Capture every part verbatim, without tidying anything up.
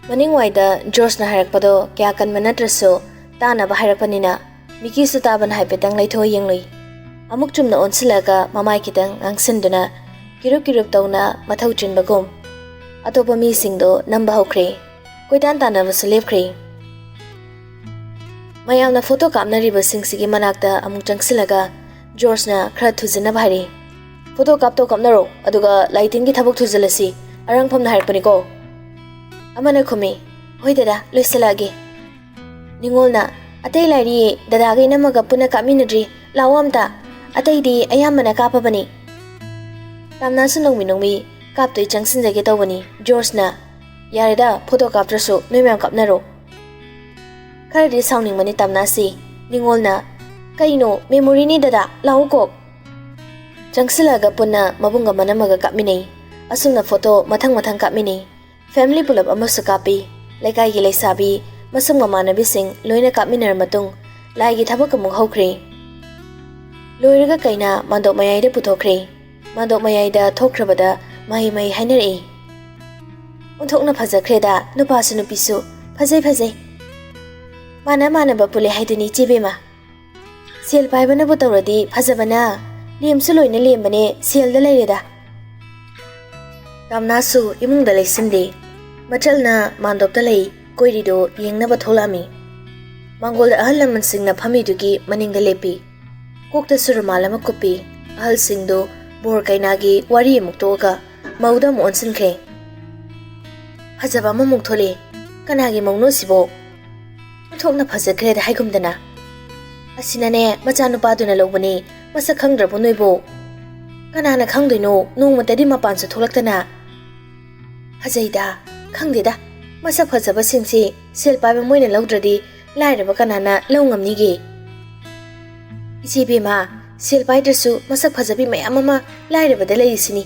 ꯃꯅꯤꯡꯋꯥꯏꯗ ꯖꯣꯔꯖꯅ ꯍꯥꯏꯔꯛꯄꯗꯣ ꯀꯌꯥ ꯀꯟꯕ ꯅꯠꯇ꯭ꯔꯁꯨ ꯇꯥꯅꯕ ꯍꯥꯏꯔꯛꯄꯅꯤꯅ ꯃꯤꯀꯤꯁꯨ ꯇꯥꯕꯅ ꯍꯥꯏꯐꯦꯠꯇꯪ ꯂꯩꯊꯣꯛꯑ ꯌꯦꯡꯂꯨꯏ꯫ ꯑꯃꯨꯛ ꯆꯨꯝꯅ ꯑꯣꯟꯁꯤꯜꯂꯒ ꯃꯃꯥꯏ ꯈꯤꯇꯪ ꯉꯥꯡꯁꯤꯟꯗꯨꯅ ꯀꯤꯔꯨꯞ ꯀꯤꯔꯨꯞ ꯇꯧꯅ ꯃꯊꯧ ꯆꯤꯟꯕꯒꯨꯝ ꯑꯇꯣꯞꯄ ꯃꯤꯁꯤꯡꯗꯣ ꯅꯝꯕ ꯍꯧꯈ꯭ꯔꯦ꯫ ꯀꯣꯏꯇꯥꯟ ꯇꯥꯟꯅꯕꯁꯨ ꯂꯦꯞꯈ꯭ꯔꯦ꯫ ꯃꯌꯥꯝꯅ ꯐꯣꯇꯣ ꯀꯥꯞꯅꯔꯤꯕꯁꯤꯡꯁꯤꯒꯤ ꯃꯅꯥꯛꯇ ꯑꯃꯨꯛ ꯆꯪꯁꯤꯜꯂꯒ ꯖꯣꯔꯖꯅ ꯈꯔ ꯊꯨꯖꯤꯟꯅꯕ ꯍꯥꯏꯔꯤ꯫ "ꯐꯣꯇꯣ ꯀꯥꯞꯇꯧ ꯀꯥꯞꯅꯔꯣ, ꯑꯗꯨꯒ ꯂꯥꯏ ꯇꯤꯟꯒꯤ ꯊꯕꯛ ꯊꯨꯖꯤꯜꯂꯁꯤ, ꯑꯔꯥꯡꯐꯝꯅ ꯍꯥꯏꯔꯛꯄꯅꯤꯀꯣ꯫" ꯑꯃꯅ ꯈꯨꯝꯃꯤ, "ꯍꯣꯏ ꯗꯗꯥ, ꯂꯣꯏꯁꯤꯜꯂꯛꯑꯒꯦ꯫" ꯅꯤꯉꯣꯜꯅ, "ꯑꯇꯩ ꯂꯥꯏꯔꯤ, ꯗꯗꯥꯒ ꯏꯅꯝꯃꯒ ꯄꯨꯟꯅ ꯀꯥꯞꯃꯤꯟꯅꯗ꯭ꯔꯤ, ꯂꯥꯛꯑꯣ ꯑꯝꯇ, ꯑꯇꯩꯗꯤ ꯑꯌꯥꯝꯕꯅ ꯀꯥꯞꯄꯕꯅꯤ꯫" ꯇꯥꯝꯅꯥꯁꯨ ꯅꯣꯡꯃꯤ ꯅꯣꯡꯃꯤ ꯀꯥꯞꯇꯨꯏ ꯆꯪꯁꯤꯟꯖꯒꯦ ꯇꯧꯕꯅꯤ꯫ ꯖꯣꯔꯖꯅ, "ꯌꯥꯔꯦꯗ, ꯐꯣꯇꯣ ꯀꯥꯞꯇ꯭ꯔꯁꯨ ꯅꯣꯏ ꯃꯌꯥꯝ ꯀꯥꯞꯅꯔꯣ꯫" ꯈꯔꯗꯤ ꯁꯥꯎꯅꯤꯡꯕꯅꯤ ꯇꯥꯝꯅꯥꯁꯤ꯫ ꯅꯤꯉꯣꯜꯅ, "ꯀꯩꯅꯣ, ꯃꯦꯃꯣꯔꯤꯅꯤ ꯗꯗꯥ, ꯂꯥꯛꯎ ꯀꯣꯛ꯫" ꯆꯪꯁꯤꯜꯂꯒ ꯄꯨꯟꯅ ꯃꯕꯨꯡꯒ ꯃꯅꯝꯃꯒ ꯀꯥꯞꯃꯤꯟꯅꯩ꯫ ꯑꯁꯨꯝꯅ ꯐꯣꯇꯣ ꯃꯊꯪ ꯃꯊꯪ ꯀꯥꯞꯃꯤꯟꯅꯩ꯫ ꯐꯦꯃꯤꯂꯤ ꯄꯨꯂꯞ ꯑꯃꯁꯨ ꯀꯥꯞꯄꯤ꯫ ꯂꯩꯀꯥꯏꯒꯤ ꯂꯩꯁꯥꯕꯤ, ꯃꯁꯨꯡ ꯃꯃꯥꯟꯅꯕꯤꯁꯤꯡ ꯂꯣꯏꯅ ꯀꯥꯞꯃꯤꯟꯅꯔ ꯃꯇꯨꯡ ꯂꯥꯏꯒꯤ ꯊꯕꯛ ꯑꯃꯨꯛ ꯍꯧꯈ꯭ꯔꯦ꯫ ꯂꯣꯏꯔꯒ ꯀꯩꯅꯥ ꯃꯥꯟꯗꯣꯞ ꯃꯌꯥꯏꯗ ꯄꯨꯊꯣꯛꯈ꯭ꯔꯦ꯫ ꯃꯥꯟꯗꯣꯞ ꯃꯌꯥꯏꯗ ꯊꯣꯛꯈ꯭ꯔꯕꯗ ꯃꯍꯩ ꯃꯍꯩ ꯍꯥꯏꯅꯔꯛꯏ꯫ "ꯑꯣꯟꯊꯣꯛꯅ ꯐꯖꯈ꯭ꯔꯦꯗ, ꯅꯨꯄꯥꯁꯨ ꯅꯨꯄꯤꯁꯨ꯫ ꯐꯖꯩ, ꯐꯖꯩ꯫ ꯃꯥꯟꯅ ꯃꯥꯟꯅꯕ ꯄꯨꯜꯂꯦ ꯍꯥꯏꯗꯨꯅꯤ ꯏꯆꯦ ꯕꯦꯝꯃ꯫ ꯁꯦꯜ ꯄꯥꯏꯕꯅꯕꯨ ꯇꯧꯔꯗꯤ ꯐꯖꯕꯅ꯫ ꯂꯦꯝꯁꯨ ꯂꯣꯏꯅ ꯂꯦꯝꯕꯅꯦ, ꯁꯦꯜꯗ ꯂꯩꯔꯦꯗ꯫" ꯀꯥꯝꯅꯥꯁꯨ ꯏꯃꯨꯡꯗ ꯂꯩꯁꯤꯟꯗꯦ꯫ ꯃꯆꯜꯅ ꯃꯥꯟꯗꯣꯞꯇ ꯂꯩ ꯀꯣꯏꯔꯤꯗꯨ ꯌꯦꯡꯅꯕ ꯊꯣꯛꯂꯛꯑꯝꯃꯤ꯫ ꯃꯥꯡꯒꯣꯜꯗ ꯑꯍꯜ ꯂꯃꯟꯁꯤꯡꯅ ꯐꯝꯃꯤꯗꯨꯒꯤ ꯃꯅꯤꯡꯗ ꯂꯦꯞꯄꯤ꯫ ꯀꯣꯛꯇꯁꯨ ꯔꯨꯃꯥꯜ ꯑꯃ ꯀꯨꯞꯄꯤ꯫ ꯑꯍꯜꯁꯤꯡꯗꯨ ꯕꯣꯔ ꯀꯩꯅꯥꯒꯤ ꯋꯥꯔꯤ ꯑꯃꯨꯛ ꯇꯣꯛꯑꯒ ꯃꯧꯗ ꯑꯃꯨꯛ ꯑꯣꯟꯁꯤꯟꯈ꯭ꯔꯦ꯫ "ꯐꯖꯕ ꯑꯃꯃꯨꯛ ꯊꯣꯛꯂꯛꯑꯦ꯫ ꯀꯅꯥꯒꯤ ꯃꯧꯅꯣ ꯁꯤꯕꯣ? ꯑꯣꯟꯊꯣꯛꯅ ꯐꯖꯈ꯭ꯔꯦꯗ ꯍꯥꯏꯒꯨꯝꯗꯅ꯫ ꯑꯁꯤꯅꯅꯦ, ꯃꯆꯥꯅꯨꯄꯥꯗꯨꯅ ꯂꯧꯕꯅꯦ꯫ ꯃꯁꯛ ꯈꯪꯗ꯭ꯔꯕꯣ ꯅꯣꯏꯕꯣ? ꯀꯅꯥꯅ ꯈꯪꯗꯣꯏꯅꯣ, ꯅꯣꯡꯃꯇꯗꯤ ꯃꯄꯥꯟꯁꯨ ꯊꯣꯛꯂꯛꯇꯅ?" "ꯐꯖꯩꯗ, ꯈꯪꯗꯦꯗ, ꯃꯁꯛ ꯐꯖꯕꯁꯤꯡꯁꯤ ꯁꯦꯜ ꯄꯥꯏꯕ ꯃꯣꯏꯅ ꯂꯧꯗ꯭ꯔꯗꯤ ꯂꯥꯏꯔꯕ ꯀꯅꯥꯅ ꯂꯧ ꯉꯝꯅꯤꯒꯦ?" "ꯏꯆꯦ ꯏꯕꯦꯝꯃ, ꯁꯦꯜ ꯄꯥꯏꯗ꯭ꯔꯁꯨ ꯃꯁꯛ ꯐꯖꯕꯤ ꯃꯌꯥꯝ ꯑꯃ ꯂꯥꯏꯔꯕꯗ ꯂꯩꯔꯤꯁꯤꯅꯤ꯫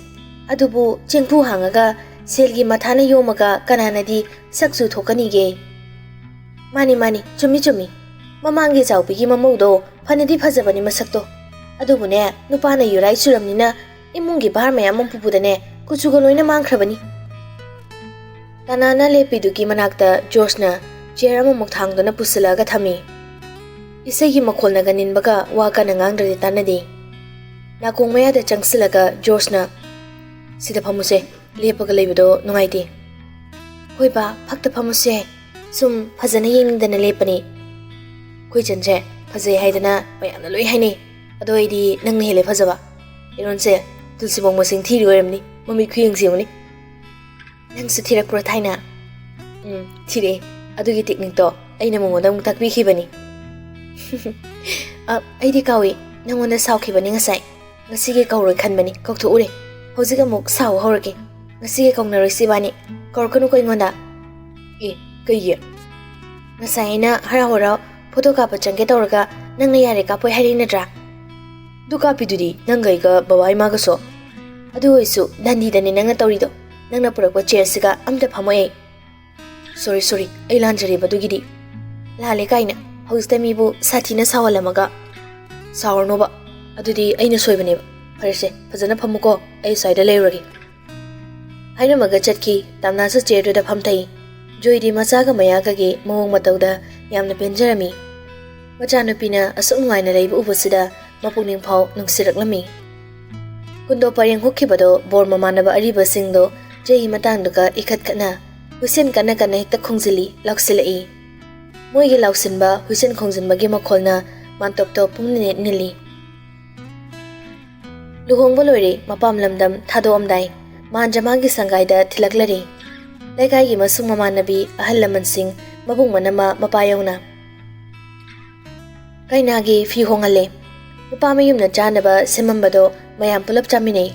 ꯑꯗꯨꯕꯨ ꯆꯦꯡꯐꯨ ꯍꯥꯡꯉꯒ ꯁꯦꯜꯒꯤ ꯃꯊꯥꯅ ꯌꯣꯝꯃꯒ ꯀꯅꯥꯅꯗꯤ ꯁꯛ ꯆꯨ ꯊꯣꯛꯀꯅꯤꯒꯦ?" "ꯃꯥꯅꯤ, ꯃꯥꯅꯤ, ꯆꯨꯝꯃꯤ, ꯆꯨꯝꯃꯤ꯫ ꯃꯃꯥꯡꯒꯤ ꯆꯥꯎꯕꯤꯒꯤ ꯃꯃꯧꯗꯣ ꯐꯅꯗꯤ ꯐꯖꯕꯅꯤ ꯃꯁꯛꯇꯣ꯫ ꯑꯗꯨꯕꯨꯅꯦ, ꯅꯨꯄꯥꯅ ꯌꯨꯔꯥꯏ ꯆꯨꯔꯝꯅꯤꯅ ꯏꯃꯨꯡꯒꯤ ꯚꯥꯔ ꯃꯌꯥꯝ ꯑꯃ ꯄꯨꯕꯗꯅꯦ, ꯀꯨꯆꯨꯒ ꯂꯣꯏꯅ ꯃꯥꯡꯈ꯭ꯔꯕꯅꯤ꯫" ꯇꯥꯅꯥꯅ ꯂꯦꯞꯄꯤꯗꯨꯒꯤ ꯃꯅꯥꯛꯇ ꯖꯣꯔꯖꯅ ꯆꯤꯌꯔ ꯑꯃꯃꯨꯛ ꯊꯥꯡꯗꯨꯅ ꯄꯨꯁꯤꯜꯂꯛꯑꯒ ꯊꯝꯃꯤ꯫ ꯏꯁꯩꯒꯤ ꯃꯈꯣꯜꯅꯒ ꯅꯤꯟꯕꯒ ꯋꯥ ꯀꯟꯅ ꯉꯥꯡꯗ꯭ꯔꯗꯤ ꯇꯥꯟꯅꯗꯦ꯫ ꯅꯥꯀꯣꯡ ꯃꯌꯥꯗ ꯆꯪꯁꯤꯜꯂꯒ ꯖꯣꯔꯖꯅ, "ꯁꯤꯗ ꯐꯝꯃꯨꯁꯦ, ꯂꯦꯞꯄꯒ ꯂꯩꯕꯗꯣ ꯅꯨꯡꯉꯥꯏꯇꯦ꯫" "ꯍꯣꯏ ꯕꯥ, ꯐꯛꯇ ꯐꯝꯃꯨꯁꯦ, ꯁꯨꯝ ꯐꯖꯅ ꯌꯦꯡꯅꯤꯡꯗꯅ ꯂꯦꯞꯄꯅꯤ꯫" "ꯑꯩꯈꯣꯏ ꯆꯟꯁꯦ ꯐꯖꯩ ꯍꯥꯏꯗꯅ ꯃꯌꯥꯝꯅ ꯂꯣꯏ ꯍꯥꯏꯅꯩ, ꯑꯗꯣ ꯑꯩꯗꯤ ꯅꯪꯅ ꯍꯦꯜꯂꯦ ꯐꯖꯕ꯫ ꯑꯦꯔꯣꯟꯁꯦ ꯇꯨꯜꯁꯤꯕꯣꯡ ꯃꯁꯤꯡ ꯊꯤꯔꯤ ꯑꯣꯏꯔꯝꯅꯤ, ꯃꯃꯤꯠ ꯈꯨꯌꯦꯡꯁꯤ ꯌꯦꯡꯉꯨꯅꯦ꯫" "ꯅꯪꯁꯨ ꯊꯤꯔꯛꯄ꯭ꯔꯣ ꯊꯥꯏꯅ?" "ꯎꯝ, ꯊꯤꯔꯛꯑꯦ꯫ ꯑꯗꯨꯒꯤ ꯇꯦꯛꯅꯤꯛꯇꯣ ꯑꯩꯅ ꯃꯉꯣꯟꯗ ꯑꯃꯨꯛ ꯇꯥꯛꯄꯤꯈꯤꯕꯅꯤ꯫" "ꯑ, ꯑꯩꯗꯤ ꯀꯥꯎꯏ, ꯅꯪꯉꯣꯟꯗ ꯁꯥꯎꯈꯤꯕꯅꯤ ꯉꯁꯥꯏ꯫ ꯉꯁꯤꯒꯤ ꯀꯧꯔꯣꯏ ꯈꯟꯕꯅꯤ, ꯀꯧꯊꯣꯛꯎꯔꯦ꯫ ꯍꯧꯖꯤꯛ ꯑꯃꯨꯛ ꯁꯥꯎꯕ ꯍꯧꯔꯒꯦ꯫ ꯉꯁꯤꯒꯤ ꯀꯧꯅꯔꯣꯏꯁꯤ ꯏꯕꯥꯅꯤ꯫ ꯀꯧꯔꯛꯀꯅꯨꯀꯣ ꯑꯩꯉꯣꯟꯗ꯫" "ꯑꯦ, ꯀꯩꯒꯤ?" "ꯉꯁꯥꯏ ꯑꯩꯅ ꯍꯔꯥꯎ ꯍꯔꯥꯎ ꯐꯣꯇꯣ ꯀꯥꯞꯄ ꯆꯪꯒꯦ ꯇꯧꯔꯒ ꯅꯪꯅ ꯌꯥꯔꯦ ꯀꯥꯞꯄꯣꯏ ꯍꯥꯏꯔꯛꯏ ꯅꯠꯇ꯭ꯔꯥ?" "ꯑꯗꯨ ꯀꯥꯞꯄꯤꯗꯨꯗꯤ ꯅꯪꯒ ꯑꯩꯒ ꯕꯕꯥ ꯏꯃꯥꯒꯁꯨ꯫" "ꯑꯗꯨ ꯑꯣꯏꯁꯨ ꯗꯟꯗꯤꯗꯅꯤ ꯅꯪꯅ ꯇꯧꯔꯤꯗꯣ꯫ ꯅꯪꯅ ꯄꯨꯔꯛꯄ ꯆꯤꯌꯔꯁꯤꯒ ꯑꯝꯇ ꯐꯝꯃꯣꯏ ꯑꯩ꯫" "ꯁꯣꯔꯤ, ꯁꯣꯔꯤ, ꯑꯩ ꯂꯥꯟꯖꯔꯦꯕ ꯑꯗꯨꯒꯤꯗꯤ꯫" "ꯂꯥꯜꯂꯦ ꯀꯥꯏꯅ ꯍꯧꯖꯤꯛꯇ ꯃꯤꯕꯨ ꯁꯥꯊꯤꯅ ꯁꯥꯎꯍꯜꯂꯝꯃꯒ?" "ꯁꯥꯎꯔꯅꯣꯕ, ꯑꯗꯨꯗꯤ ꯑꯩꯅ ꯁꯣꯏꯕꯅꯦꯕ꯫ ꯐꯔꯦꯁꯦ, ꯐꯖꯅ ꯐꯝꯃꯨꯀꯣ, ꯑꯩ ꯁ꯭ꯋꯥꯏꯗ ꯂꯩꯔꯨꯔꯒꯦ꯫" ꯍꯥꯏꯔꯝꯃꯒ ꯆꯠꯈꯤ꯫ ꯇꯥꯝꯅꯥꯁꯨ ꯆꯤꯌꯔꯗꯨꯗ ꯐꯝꯊꯩ꯫ ꯖꯣꯏꯗꯤ ꯃꯆꯥꯒ ꯃꯌꯥꯒꯒꯤ ꯃꯑꯣꯡ ꯃꯇꯧꯗ ꯌꯥꯝꯅ ꯄꯦꯟꯖꯔꯝꯃꯤ꯫ ꯃꯆꯥꯅꯨꯄꯤꯅ ꯑꯁꯨꯛ ꯅꯨꯡꯉꯥꯏꯅ ꯂꯩꯕ ꯎꯕꯁꯤꯗ ꯃꯄꯨꯛꯅꯤꯡ ꯐꯥꯎ ꯅꯨꯡꯁꯤꯔꯛꯂꯝꯃꯤ꯫ ꯀꯨꯟꯗꯣ ꯄꯔꯦꯡ ꯍꯨꯛꯈꯤꯕꯗꯣ ꯕꯣꯔ ꯃꯃꯥꯟꯅꯕ ꯑꯔꯤꯕꯁꯤꯡꯗꯣ ꯆꯩꯒꯤ ꯃꯇꯥꯡꯗꯒ ꯏꯈꯠ ꯈꯠꯅ ꯍꯨꯏꯁꯦꯟ ꯀꯟꯅ ꯀꯟꯅ ꯍꯦꯛꯇ ꯈꯣꯡꯖꯤꯜꯂꯤ, ꯂꯥꯎꯁꯤꯜꯂꯛꯏ꯫ ꯃꯣꯏꯒꯤ ꯂꯥꯎꯁꯤꯟꯕ, ꯍꯨꯏꯁꯦꯟ ꯈꯣꯡꯖꯤꯟꯕꯒꯤ ꯃꯈꯣꯜꯅ ꯃꯥꯟꯇꯣꯞꯇꯣ ꯄꯨꯡꯅꯤꯜ ꯅꯤꯜꯂꯤ꯫ ꯂꯨꯍꯣꯡꯕ ꯂꯣꯏꯔꯦ, ꯃꯄꯥꯝ ꯂꯝꯗꯝ ꯊꯥꯗꯣꯛꯑꯝꯗꯥꯏ ꯃꯥꯟꯖ ꯃꯥꯒꯤ ꯁꯪꯒꯥꯏꯗ ꯊꯤꯜꯂꯛꯂꯔꯦ꯫ ꯂꯩꯀꯥꯏꯒꯤ ꯃꯁꯨꯡ ꯃꯃꯥꯟꯅꯕꯤ, ꯑꯍꯜ ꯂꯃꯟꯁꯤꯡ, ꯃꯕꯨꯡ ꯃꯅꯝꯃ ꯃꯄꯥ ꯌꯧꯅ꯫ ꯀꯩꯅꯥꯒꯤ ꯐꯤ ꯍꯣꯡꯍꯜꯂꯦ꯫ ꯅꯨꯄꯥ ꯃꯌꯨꯝꯅ ꯆꯥꯅꯕ ꯁꯦꯝꯃꯝꯕꯗꯣ ꯃꯌꯥꯝ ꯄꯨꯂꯞ ꯆꯥꯃꯤꯟꯅꯩ꯫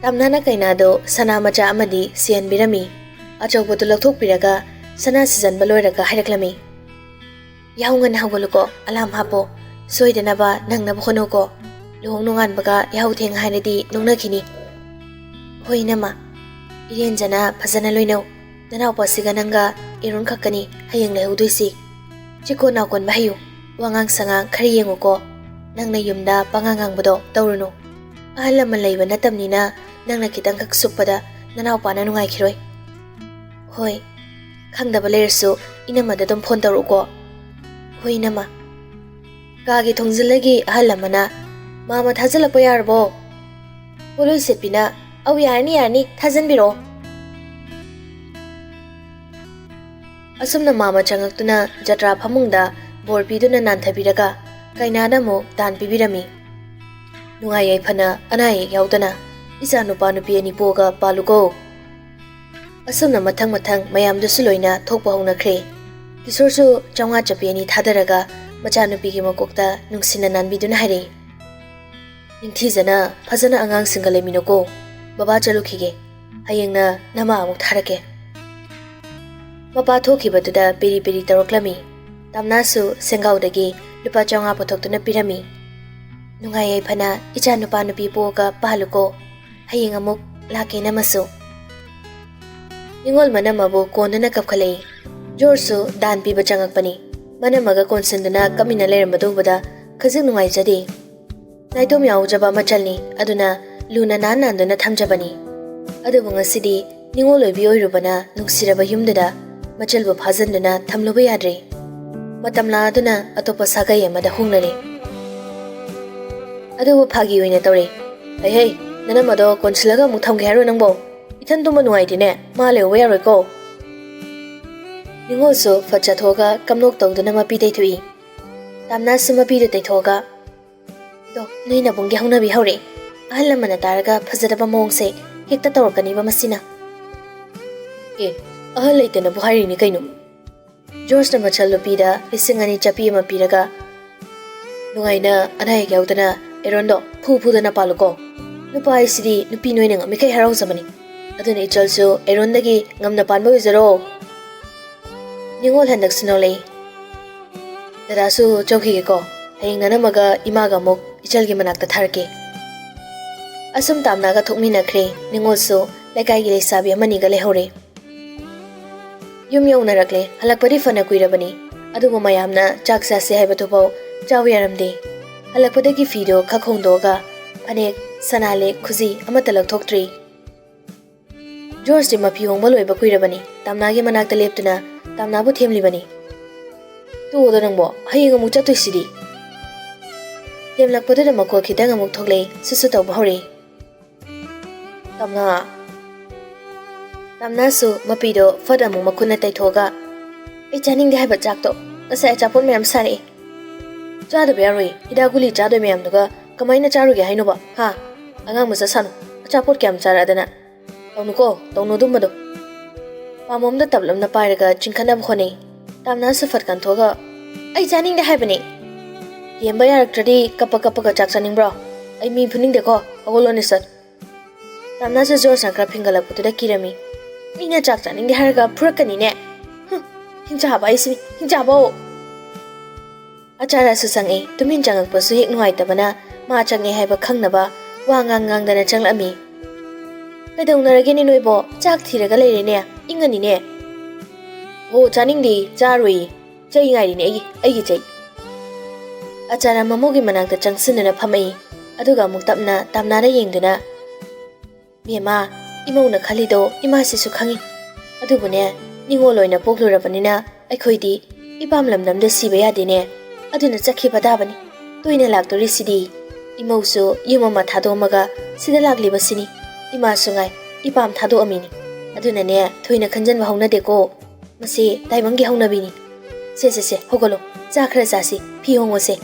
ꯇꯥꯝꯅꯥꯅ ꯀꯩꯅꯥꯗꯣ ꯁꯅꯥ ꯃꯆꯥ ꯑꯃꯗꯤ ꯁꯤꯍꯟꯕꯤꯔꯝꯃꯤ꯫ ꯑꯆꯧꯕꯗꯨ ꯂꯧꯊꯣꯛꯄꯤꯔꯒ ꯁꯅꯥ ꯁꯤꯖꯟꯕ ꯂꯣꯏꯔꯒ ꯍꯥꯏꯔꯛꯂꯝꯃꯤ, "ꯌꯥꯍꯧ ꯉꯟꯅ ꯍꯧꯒꯠꯂꯨꯀꯣ, ꯑꯂꯥꯝ ꯍꯥꯞꯄꯣ꯫ ꯁꯣꯏꯗꯅꯕ ꯅꯪꯅꯕ ꯍꯣꯠꯅꯧꯀꯣ꯫ ꯂꯨꯍꯣꯡ ꯅꯣꯡꯉꯥꯟꯕꯒ ꯌꯥꯍꯧ ꯊꯦꯡ ꯍꯥꯏꯔꯗꯤ ꯅꯣꯛꯅꯈꯤꯅꯤ꯫" "ꯍꯣꯏ ꯏꯅꯝꯃ, ꯏꯔꯦꯟꯖꯅ ꯐꯖꯅ ꯂꯣꯏꯅꯧ꯫ ꯅꯅꯥꯎꯄꯥꯁꯤꯒ ꯅꯪꯒ ꯑꯦꯔꯣꯟ ꯈꯛꯀꯅꯤ ꯍꯌꯦꯡ ꯂꯩꯍꯧꯗꯣꯏꯁꯤ꯫ ꯆꯤꯛꯀꯣꯟ ꯅꯥꯀꯣꯟꯕ ꯍꯩꯌꯨ꯫ ꯋꯥꯉꯥꯡ ꯁꯉꯥꯡ ꯈꯔ ꯌꯦꯡꯉꯨꯀꯣ꯫ ꯅꯪꯅ ꯌꯨꯝꯗ ꯄꯉꯥꯡ ꯉꯥꯡꯕꯗꯣ ꯇꯧꯔꯨꯅꯨ꯫ ꯑꯍꯜ ꯂꯃꯟ ꯂꯩꯕ ꯅꯠꯇꯕꯅꯤꯅ ꯅꯪꯅ ꯈꯤꯇꯪꯈꯛ ꯁꯨꯛꯄꯗ ꯅꯅꯥꯎꯄꯥꯅ ꯅꯨꯡꯉꯥꯏꯈꯤꯔꯣꯏ꯫ "ꯍꯣꯏ, ꯈꯪꯗꯕ ꯂꯩꯔꯁꯨ ꯏꯅꯝꯃꯗ ꯑꯗꯨꯝ ꯐꯣꯟ ꯇꯧꯔꯛꯎꯀꯣ꯫" "ꯍꯣꯏ, ꯏꯅꯝꯃ꯫" ꯀꯥꯒꯤ ꯊꯣꯡꯖꯤꯜꯂꯒꯤ ꯑꯍꯜ ꯑꯃꯅ, "ꯃꯥꯃ ꯊꯥꯖꯤꯜꯂꯛꯄ ꯌꯥꯔꯕꯣ? ꯄꯣꯠꯂꯣꯏ ꯁꯦꯠꯄꯤꯅ, 'ꯑꯧ, ꯌꯥꯔꯅꯤ, ꯌꯥꯔꯅꯤ, ꯊꯥꯖꯤꯟꯕꯤꯔꯛꯑꯣ.'" ꯑꯁꯨꯝꯅ ꯃꯥꯃ ꯆꯪꯉꯛꯇꯨꯅ ꯖꯇ꯭ꯔꯥ ꯐꯃꯨꯡꯗ ꯕꯣꯔ ꯄꯤꯗꯨꯅ ꯅꯥꯟꯊꯕꯤꯔꯒ ꯀꯩꯅꯥꯅ ꯑꯃꯨꯛ ꯗꯥꯟ ꯄꯤꯕꯤꯔꯝꯃꯤ꯫ "ꯅꯨꯡꯉꯥꯏ ꯌꯥꯏꯐꯅ ꯑꯅꯥ ꯑꯌꯦꯛ ꯌꯥꯎꯗꯅ ꯏꯆꯥ ꯅꯨꯄꯥ ꯅꯨꯄꯤ ꯑꯅꯤ ꯄꯣꯛꯑꯒ ꯄꯥꯜꯂꯨꯀꯣ꯫" ꯑꯁꯨꯝꯅ ꯃꯊꯪ ꯃꯊꯪ ꯃꯌꯥꯝꯗꯨꯁꯨ ꯂꯣꯏꯅ ꯊꯣꯛꯄ ꯍꯧꯅꯈ꯭ꯔꯦ꯫ ꯀꯤꯁꯣꯔꯁꯨ ꯆꯥꯝꯃꯉꯥ ꯆꯞꯄꯤ ꯑꯅꯤ ꯊꯥꯗꯔꯒ ꯃꯆꯥꯅꯨꯄꯤꯒꯤ ꯃꯀꯣꯛꯇ ꯅꯨꯡꯁꯤꯅ ꯅꯥꯟꯕꯤꯗꯨꯅ ꯍꯥꯏꯔꯛꯏ, "ꯅꯤꯡꯊꯤꯖꯅ ꯐꯖꯅ ꯑꯉꯥꯡꯁꯤꯡꯒ ꯂꯩꯃꯤꯟꯅꯧꯀꯣ꯫ ꯕꯕꯥ ꯆꯠꯂꯨꯈꯤꯒꯦ꯫ ꯍꯌꯦꯡꯅ ꯅꯃꯥ ꯑꯃꯨꯛ ꯊꯥꯔꯛꯀꯦ꯫" ꯃꯄꯥ ꯊꯣꯛꯈꯤꯕꯗꯨꯗ ꯄꯦꯔꯤ ꯄꯦꯔꯤ ꯇꯧꯔꯛꯂꯝꯃꯤ꯫ ꯇꯥꯝꯅꯥꯁꯨ ꯁꯦꯡꯒꯥꯎꯗꯒꯤ ꯂꯨꯄꯥ ꯆꯥꯝꯃꯉꯥ ꯄꯨꯊꯣꯛꯇꯨꯅ ꯄꯤꯔꯝꯃꯤ꯫ "ꯅꯨꯡꯉꯥꯏ ꯌꯥꯏꯐꯅ ꯏꯆꯥ ꯅꯨꯄꯥ ꯅꯨꯄꯤ ꯄꯣꯛꯑꯒ ꯄꯥꯜꯂꯨꯀꯣ꯫ ꯍꯌꯦꯡ ꯑꯃꯨꯛ ꯂꯥꯛꯀꯦ ꯅꯃꯁꯨ꯫" ꯅꯤꯉꯣꯜ ꯃꯅꯝꯃꯕꯨ ꯀꯣꯟꯗꯨꯅ ꯀꯞꯈꯠꯂꯛꯏ꯫ ꯖꯣꯔꯖꯁꯨ ꯗꯥꯟ ꯄꯤꯕ ꯆꯪꯉꯛꯄꯅꯤ꯫ ꯃꯅꯝꯃꯒ ꯀꯣꯟꯁꯤꯟꯗꯨꯅ ꯀꯞꯃꯤꯟꯅ ꯂꯩꯔꯝꯕꯗꯨ ꯎꯕꯗ ꯈꯖꯤꯛ ꯅꯨꯡꯉꯥꯏꯖꯗꯦ꯫ ꯅꯥꯏꯇꯣꯝ ꯌꯥꯎꯖꯕ ꯃꯆꯜꯅꯤ, ꯑꯗꯨꯅ ꯂꯨꯅ ꯅꯥꯟ ꯅꯥꯟꯗꯨꯅ ꯊꯝꯖꯕꯅꯤ꯫ ꯑꯗꯨꯕꯨ ꯉꯁꯤꯗꯤ ꯅꯤꯉꯣꯜ ꯑꯣꯏꯕꯤ ꯑꯣꯏꯔꯨꯕꯅ ꯅꯨꯡꯁꯤꯔꯕ ꯌꯨꯝꯗꯨꯗ ꯃꯆꯜꯕꯨ ꯐꯥꯖꯤꯟꯗꯨꯅ ꯊꯝꯂꯨꯕ ꯌꯥꯗ꯭ꯔꯦ꯫ ꯃꯇꯝ ꯂꯥꯛꯑꯗꯨꯅ ꯑꯇꯣꯞꯄ ꯁꯥꯒꯩ ꯑꯃꯗ ꯍꯣꯡꯅꯔꯦ꯫ ꯑꯗꯨꯕꯨ ꯐꯥꯒꯤ ꯑꯣꯏꯅ ꯇꯧꯔꯦ꯫ "ꯍꯩ ꯍꯩ, ꯅꯅꯝꯃꯗꯣ ꯀꯣꯟꯁꯤꯜꯂꯒ ꯑꯃꯨꯛ ꯊꯝꯒꯦ ꯍꯥꯏꯔꯣ ꯅꯪꯕꯣ? ꯏꯊꯟ ꯇꯨꯝꯕ ꯅꯨꯡꯉꯥꯏꯇꯦꯅꯦ, ꯃꯥ ꯂꯩꯍꯧꯕ ꯌꯥꯔꯣꯏꯀꯣ꯫" ꯅꯤꯉꯣꯜꯁꯨ ꯐꯠ ꯆꯠꯊꯣꯛꯑꯒ ꯀꯝꯅꯣꯛ ꯇꯧꯗꯨꯅ ꯃꯄꯤ ꯇꯩꯊꯣꯛꯏ꯫ ꯇꯥꯝꯅꯥꯁꯨ ꯃꯄꯤꯗꯨ ꯇꯩꯊꯣꯛꯑꯒ, "ꯑꯗꯣ, ꯅꯣꯏ ꯅꯕꯨꯡꯒꯤ ꯍꯧꯅꯕꯤ ꯍꯧꯔꯦ꯫ ꯑꯍꯜ ꯂꯃꯟꯅ ꯇꯥꯔꯒ ꯐꯖꯗꯕ ꯃꯑꯣꯡꯁꯦ ꯍꯦꯛꯇ ꯇꯧꯔꯛꯀꯅꯤꯕ ꯃꯁꯤꯅ꯫" "ꯑꯦ, ꯑꯍꯜ ꯂꯩꯇꯅꯕꯨ ꯍꯥꯏꯔꯤꯅꯤ ꯀꯩꯅꯣ꯫" ꯖꯣꯔꯖꯅ ꯃꯆꯜ ꯅꯨꯄꯤꯗ ꯂꯤꯁꯤꯡ ꯑꯅꯤ ꯆꯞꯄꯤ ꯑꯃ ꯄꯤꯔꯒ, "ꯅꯨꯡꯉꯥꯏꯅ ꯑꯅꯥ ꯑꯌꯦꯛ ꯌꯥꯎꯗꯅ ꯑꯦꯔꯣꯟꯗꯣ ꯐꯨ ꯐꯨꯗꯅ ꯄꯥꯜꯂꯨꯀꯣ꯫ ꯅꯨꯄꯥ ꯍꯥꯏꯁꯤꯗꯤ ꯅꯨꯄꯤ ꯅꯣꯏꯅ ꯉꯝꯃꯤꯈꯩ ꯍꯔꯥꯎꯖꯕꯅꯤ꯫ ꯑꯗꯨꯅ ꯏꯆꯜꯁꯨ ꯑꯦꯔꯣꯟꯗꯒꯤ ꯉꯝꯅ ꯄꯥꯟꯕ ꯑꯣꯏꯖꯔꯣ꯫" ꯅꯤꯉꯣꯜ ꯍꯟꯗꯛꯁꯨ ꯅꯣꯛꯂꯛꯏ꯫ "ꯗꯗꯥꯁꯨ ꯆꯧꯈꯤꯒꯦꯀꯣ꯫ ꯍꯌꯦꯡ ꯅꯅꯝꯃꯒ ꯏꯃꯥꯒ ꯑꯃꯨꯛ ꯏꯆꯜꯒꯤ ꯃꯅꯥꯛꯇ ꯊꯥꯔꯛꯀꯦ꯫" ꯑꯁꯨꯝ ꯇꯥꯝꯅꯥꯒ ꯊꯣꯛꯃꯤꯟꯅꯈ꯭ꯔꯦ꯫ ꯅꯤꯉꯣꯜꯁꯨ ꯂꯩꯀꯥꯏꯒꯤ ꯂꯩꯁꯥꯕꯤ ꯑꯃꯅꯤꯒ ꯂꯩꯍꯧꯔꯦ꯫ ꯌꯨꯝ ꯌꯧꯅꯔꯛꯂꯦ꯫ ꯍꯜꯂꯛꯄꯗꯤ ꯐꯅ ꯀꯨꯏꯔꯕꯅꯤ, ꯑꯗꯨꯕꯨ ꯃꯌꯥꯝꯅ ꯆꯥꯛ ꯆꯥꯁꯦ ꯍꯥꯏꯕꯗꯨꯐꯥꯎ ꯆꯥꯎ ꯌꯥꯔꯝꯗꯦ꯫ ꯍꯜꯂꯛꯄꯗꯒꯤ ꯐꯤꯗꯣ ꯈꯛ ꯍꯣꯡꯗꯣꯛꯑꯒ ꯐꯅꯦꯛ, ꯁꯅꯥ ꯂꯤꯛ, ꯈꯨꯖꯤ ꯑꯃꯠꯇ ꯂꯧꯊꯣꯛꯇ꯭ꯔꯤ꯫ ꯖꯣꯔꯖꯇꯤ ꯃꯐꯤ ꯍꯣꯡꯕ ꯂꯣꯏꯕ ꯀꯨꯏꯔꯕꯅꯤ꯫ ꯇꯥꯝꯅꯥꯒꯤ ꯃꯅꯥꯛꯇ ꯂꯦꯞꯇꯨꯅ ꯇꯥꯝꯅꯥꯕꯨ ꯊꯦꯝꯂꯤꯕꯅꯤ꯫ "ꯇꯣꯛꯑꯣꯗ ꯅꯪꯕꯣ, ꯍꯌꯦꯡ ꯑꯃꯨꯛ ꯆꯠꯇꯣꯏꯁꯤꯗꯤ?" ꯊꯦꯝꯂꯛꯄꯗꯨꯗ ꯃꯈꯣꯜ ꯈꯤꯇꯪ ꯑꯃꯨꯛ ꯊꯣꯛꯂꯛꯏ, ꯁꯨꯁꯨ ꯇꯧꯕ ꯍꯧꯔꯛꯏ꯫ "ꯇꯥꯝꯅꯥ!" ꯇꯥꯝꯅꯥꯁꯨ ꯃꯄꯤꯗꯣ ꯐꯠ ꯑꯃꯨꯛ ꯃꯈꯨꯠꯅ ꯇꯩꯊꯣꯛꯑꯒ, "ꯑꯩ ꯆꯥꯅꯤꯡꯗꯦ ꯍꯥꯏꯕ ꯆꯥꯛꯇꯣ, ꯉꯁꯥꯏ ꯑꯆꯥꯄꯣꯠ ꯃꯌꯥꯝ ꯁꯥꯔꯛꯑꯦ꯫ ꯆꯥꯗꯕ ꯌꯥꯔꯣꯏ, ꯍꯤꯗꯥꯛ ꯒꯨꯂꯤ ꯆꯥꯗꯣꯏ ꯃꯌꯥꯝꯗꯨꯒ ꯀꯃꯥꯏꯅ ꯆꯥꯔꯨꯒꯦ ꯍꯥꯏꯅꯣꯕ, ꯍꯥ? ꯑꯉꯥꯡ ꯃꯆꯥ ꯁꯥꯅꯨ, ꯑꯆꯥꯄꯣꯠ ꯀꯌꯥꯝ ꯆꯥꯔꯛꯑꯗꯅ꯫ ꯇꯧꯅꯨꯀꯣ, ꯇꯧꯅꯨ ꯑꯗꯨꯝꯕꯗꯣ꯫" ꯄꯥꯝꯕꯣꯝꯗ ꯇꯞꯂꯞꯅ ꯄꯥꯏꯔꯒ ꯆꯤꯡꯈꯠꯅꯕ ꯍꯣꯠꯅꯩ꯫ ꯇꯥꯝꯅꯥꯁꯨ ꯐꯠ ꯀꯟꯊꯣꯛꯑꯒ, "ꯑꯩ ꯆꯥꯅꯤꯡꯗꯦ ꯍꯥꯏꯕꯅꯦ!" "ꯊꯦꯝꯕ ꯌꯥꯔꯛꯇ꯭ꯔꯗꯤ ꯀꯞꯄ ꯀꯞꯄꯒ ꯆꯥꯛ ꯆꯥꯅꯤꯡꯕ꯭ꯔꯣ? ꯑꯩ ꯃꯤ ꯐꯨꯅꯤꯡꯗꯦꯀꯣ, ꯍꯧꯒꯠꯂꯣꯅꯦ ꯁꯠ!" ꯇꯥꯝꯅꯥꯁꯨ ꯖꯣꯔꯖꯅ ꯈꯔ ꯐꯤꯡꯒꯠꯂꯛꯄꯗꯨꯗ ꯀꯤꯔꯝꯃꯤ꯫ "ꯃꯤꯅ ꯆꯥꯛ ꯆꯥꯅꯤꯡꯗꯦ ꯍꯥꯏꯔꯒ ꯐꯨꯔꯛꯀꯅꯤꯅꯦ꯫ ꯍꯨꯝ, ꯍꯤꯡꯆꯥꯕ ꯑꯩꯁꯤꯅꯤ, ꯍꯤꯡꯆꯥꯕꯧ!" ꯑꯆꯥꯔꯁꯨ ꯆꯪꯉꯛꯏ꯫ ꯇꯨꯃꯤꯟ ꯆꯪꯉꯛꯄꯁꯨ ꯍꯦꯛ ꯅꯨꯡꯉꯥꯏꯇꯕꯅ ꯃꯥ ꯆꯪꯉꯦ ꯍꯥꯏꯕ ꯈꯪꯅꯕ ꯋꯥ ꯉꯥꯡ ꯉꯥꯡꯗꯅ ꯆꯪꯂꯛꯑꯝꯃꯤ꯫ "ꯀꯩꯗꯧꯅꯔꯒꯦꯅꯦ ꯅꯣꯏꯕꯣ? ꯆꯥꯛ ꯊꯤꯔꯒ ꯂꯩꯔꯦꯅꯦ, ꯏꯪꯉꯅꯤꯅꯦ꯫" "ꯍꯣ, ꯆꯥꯅꯤꯡꯗꯦ, ꯆꯥꯔꯣꯏ꯫ ꯆꯩ ꯉꯥꯏꯔꯤꯅꯦ ꯑꯩꯒꯤ, ꯑꯩꯒꯤ ꯆꯩ꯫" ꯑꯆꯥꯔ ꯃꯃꯧꯒꯤ ꯃꯅꯥꯛꯇ ꯆꯪꯁꯤꯟꯗꯨꯅ ꯐꯝꯃꯛꯏ꯫ ꯑꯗꯨꯒ ꯑꯃꯨꯛ ꯇꯞꯅ ꯇꯥꯝꯅꯥꯗ ꯌꯦꯡꯗꯨꯅ, "ꯕꯦꯝꯃ, ꯏꯃꯧꯅ ꯈꯜꯂꯤꯗꯣ ꯏꯃꯥꯁꯤꯁꯨ ꯈꯪꯉꯤ꯫ ꯑꯗꯨꯕꯨꯅꯦ, ꯅꯤꯉꯣꯜ ꯑꯣꯏꯅ ꯄꯣꯛꯂꯨꯔꯕꯅꯤꯅ ꯑꯩꯈꯣꯏꯗꯤ ꯏꯄꯥꯝ ꯂꯝꯗꯝꯗ ꯁꯤꯕ ꯌꯥꯗꯦꯅꯦ꯫ ꯑꯗꯨꯅ ꯆꯠꯈꯤꯕ ꯇꯥꯕꯅꯤ꯫ ꯇꯣꯏꯅ ꯂꯥꯛꯇꯣꯔꯤꯁꯤꯗꯤ꯫ ꯏꯃꯧꯁꯨ ꯌꯨꯝ ꯑꯃ ꯊꯥꯗꯣꯛꯑꯝꯃꯒ ꯁꯤꯗ ꯂꯥꯛꯂꯤꯕꯁꯤꯅꯤ꯫ ꯏꯃꯥꯁꯨ ꯉꯥꯏ, ꯏꯄꯥꯝ ꯊꯥꯗꯣꯛꯑꯝꯃꯤꯅꯤ꯫ ꯑꯗꯨꯅꯅꯦ, ꯊꯣꯏꯅ ꯈꯟꯖꯟꯕ ꯍꯧꯅꯗꯦꯀꯣ꯫ ꯃꯁꯤ ꯇꯥꯏꯕꯪꯒꯤ ꯍꯧꯅꯕꯤꯅꯤ꯫ ꯁꯦ, ꯁꯦ, ꯁꯦ, ꯍꯧꯒꯠꯂꯣ, ꯆꯥ ꯈꯔ ꯆꯥꯁꯤ, ꯐꯤ ꯍꯣꯡꯉꯨꯁꯦ꯫"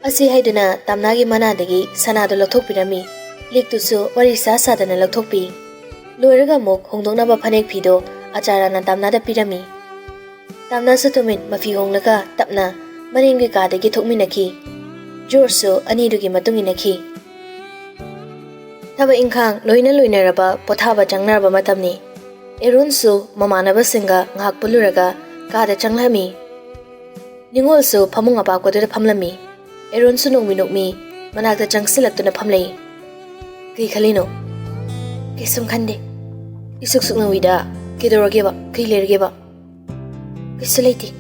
ꯑꯁꯤ ꯍꯥꯏꯗꯨꯅ ꯇꯥꯝꯅꯥꯒꯤ ꯃꯅꯥꯗꯒꯤ ꯁꯅꯥꯗꯣ ꯂꯧꯊꯣꯛꯄꯤꯔꯝꯃꯤ꯫ ꯂꯤꯛꯇꯨꯁꯨ ꯋꯥꯔꯤ ꯁꯥ ꯁꯥꯗꯅ ꯂꯧꯊꯣꯛꯄꯤ꯫ ꯂꯣꯏꯔꯒ ꯑꯃꯨꯛ ꯍꯣꯡꯗꯣꯛꯅꯕ ꯐꯅꯦꯛ ꯐꯤꯗꯣ ꯑꯆꯥꯔꯅ ꯇꯥꯝꯅꯥꯗ ꯄꯤꯔꯝꯃꯤ꯫ ꯇꯥꯝꯅꯥꯁꯨ ꯇꯨꯃꯤꯟ ꯃꯐꯤ ꯍꯣꯡꯂꯒ ꯇꯞꯅ ꯃꯅꯤꯡꯒꯤ ꯀꯥꯗꯒꯤ ꯊꯣꯛꯃꯤꯟꯅꯈꯤ꯫ ꯖꯣꯔꯖꯁꯨ ꯑꯅꯤꯗꯨꯒꯤ ꯃꯇꯨꯡ ꯏꯟꯅꯈꯤ꯫ ꯊꯕꯛ ꯏꯪꯈꯥꯡ ꯂꯣꯏꯅ ꯂꯣꯏꯅꯔꯕ ꯄꯣꯊꯥꯕ ꯆꯪꯅꯔꯕ ꯃꯇꯝꯅꯤ꯫ ꯑꯦꯔꯣꯟꯁꯨ ꯃꯃꯥꯟꯅꯕꯁꯤꯡꯒ ꯉꯥꯏꯍꯥꯛ ꯄꯨꯜꯂꯨꯔꯒ ꯀꯥꯗ ꯆꯪꯂꯝꯃꯤ꯫ ꯅꯤꯉꯣꯜꯁꯨ ꯐꯃꯨꯡ ꯑꯄꯥꯛꯄꯗꯨꯗ ꯐꯝꯂꯝꯃꯤ꯫ ꯑꯦꯔꯣꯟꯁꯨ ꯅꯣꯡꯃꯤ ꯅꯣꯛꯃꯤ ꯃꯅꯥꯛꯇ ꯆꯪꯁꯤꯜꯂꯛꯇꯨꯅ ꯐꯝꯂꯛꯏ꯫ "ꯀꯩ ꯈꯜꯂꯤꯅꯣ?" "ꯀꯩꯁꯨꯝ ꯈꯟꯗꯦ꯫" "ꯏꯁꯨꯛ ꯁꯨꯛꯅꯧꯏꯗ꯫ ꯀꯩꯗꯧꯔꯒꯦꯕ? ꯀꯩ ꯂꯩꯔꯒꯦꯕ?" "ꯀꯩꯁꯨ ꯂꯩꯇꯦ꯫"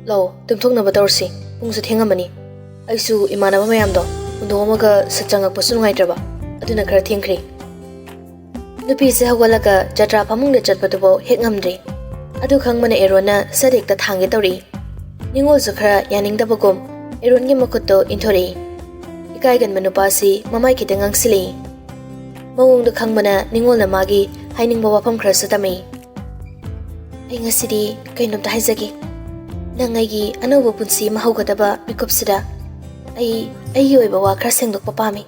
"ꯂꯥꯛꯑꯣ, ꯇꯨꯝꯊꯣꯛꯅꯕ ꯇꯧꯔꯁꯤ꯫ ꯄꯨꯡꯁꯨ ꯊꯦꯡꯉꯝꯃꯅꯤ꯫ ꯑꯩꯁꯨ ꯏꯃꯥꯟꯅꯕ ꯃꯌꯥꯝꯗꯣ ꯍꯨꯟꯗꯣꯛꯑꯝꯃꯒ ꯁꯠ ꯆꯪꯉꯛꯄꯁꯨ ꯅꯨꯡꯉꯥꯏꯇ꯭ꯔꯕ꯫ ꯑꯗꯨꯅ ꯈꯔ ꯊꯦꯡꯈ꯭ꯔꯦ꯫" ꯅꯨꯄꯤꯁꯦ ꯍꯧꯒꯠꯂꯒ ꯖꯇ꯭ꯔꯥ ꯐꯃꯨꯡꯗ ꯆꯠꯄꯗꯨꯐꯥꯎ ꯍꯦꯛ ꯉꯝꯗ꯭ꯔꯤ꯫ ꯑꯗꯨ ꯈꯪꯕꯅ ꯑꯦꯔꯣꯟꯅ ꯁꯠ ꯍꯦꯛꯇ ꯊꯥꯡꯒꯦ ꯇꯧꯔꯤ꯫ ꯅꯤꯉꯣꯜꯁꯨ ꯈꯔ ꯌꯥꯅꯤꯡꯗꯕꯒꯨꯝ ꯑꯦꯔꯣꯟꯒꯤ ꯃꯈꯨꯠꯇꯣ ꯏꯟꯊꯣꯔꯛꯏ꯫ ꯏꯀꯥꯏꯒꯟꯕ ꯅꯨꯄꯥꯁꯤ ꯃꯃꯥꯏ ꯈꯤꯇꯪ ꯉꯥꯡꯁꯤꯜꯂꯛꯏ꯫ ꯃꯑꯣꯡꯗꯣ ꯈꯪꯕꯅ ꯅꯤꯉꯣꯜꯅ ꯃꯥꯒꯤ ꯍꯥꯏꯅꯤꯡꯕ ꯋꯥꯐꯝ ꯈꯔꯁꯨ ꯇꯝꯃꯤ꯫ "ꯑꯩ ꯉꯁꯤꯗꯤ ꯀꯩꯅꯣꯝꯇ ꯍꯥꯏꯖꯒꯦ꯫ ꯅꯪ ꯑꯩꯒꯤ ꯑꯅꯧꯕ ꯄꯨꯟꯁꯤ ꯑꯃ ꯍꯧꯒꯗꯕ ꯃꯤꯀꯨꯞꯁꯤꯗ ꯑꯩ ꯑꯩꯒꯤ ꯑꯣꯏꯕ ꯋꯥ ꯈꯔ ꯁꯦꯡꯗꯣꯛꯄ ꯄꯥꯝꯃꯤ꯫"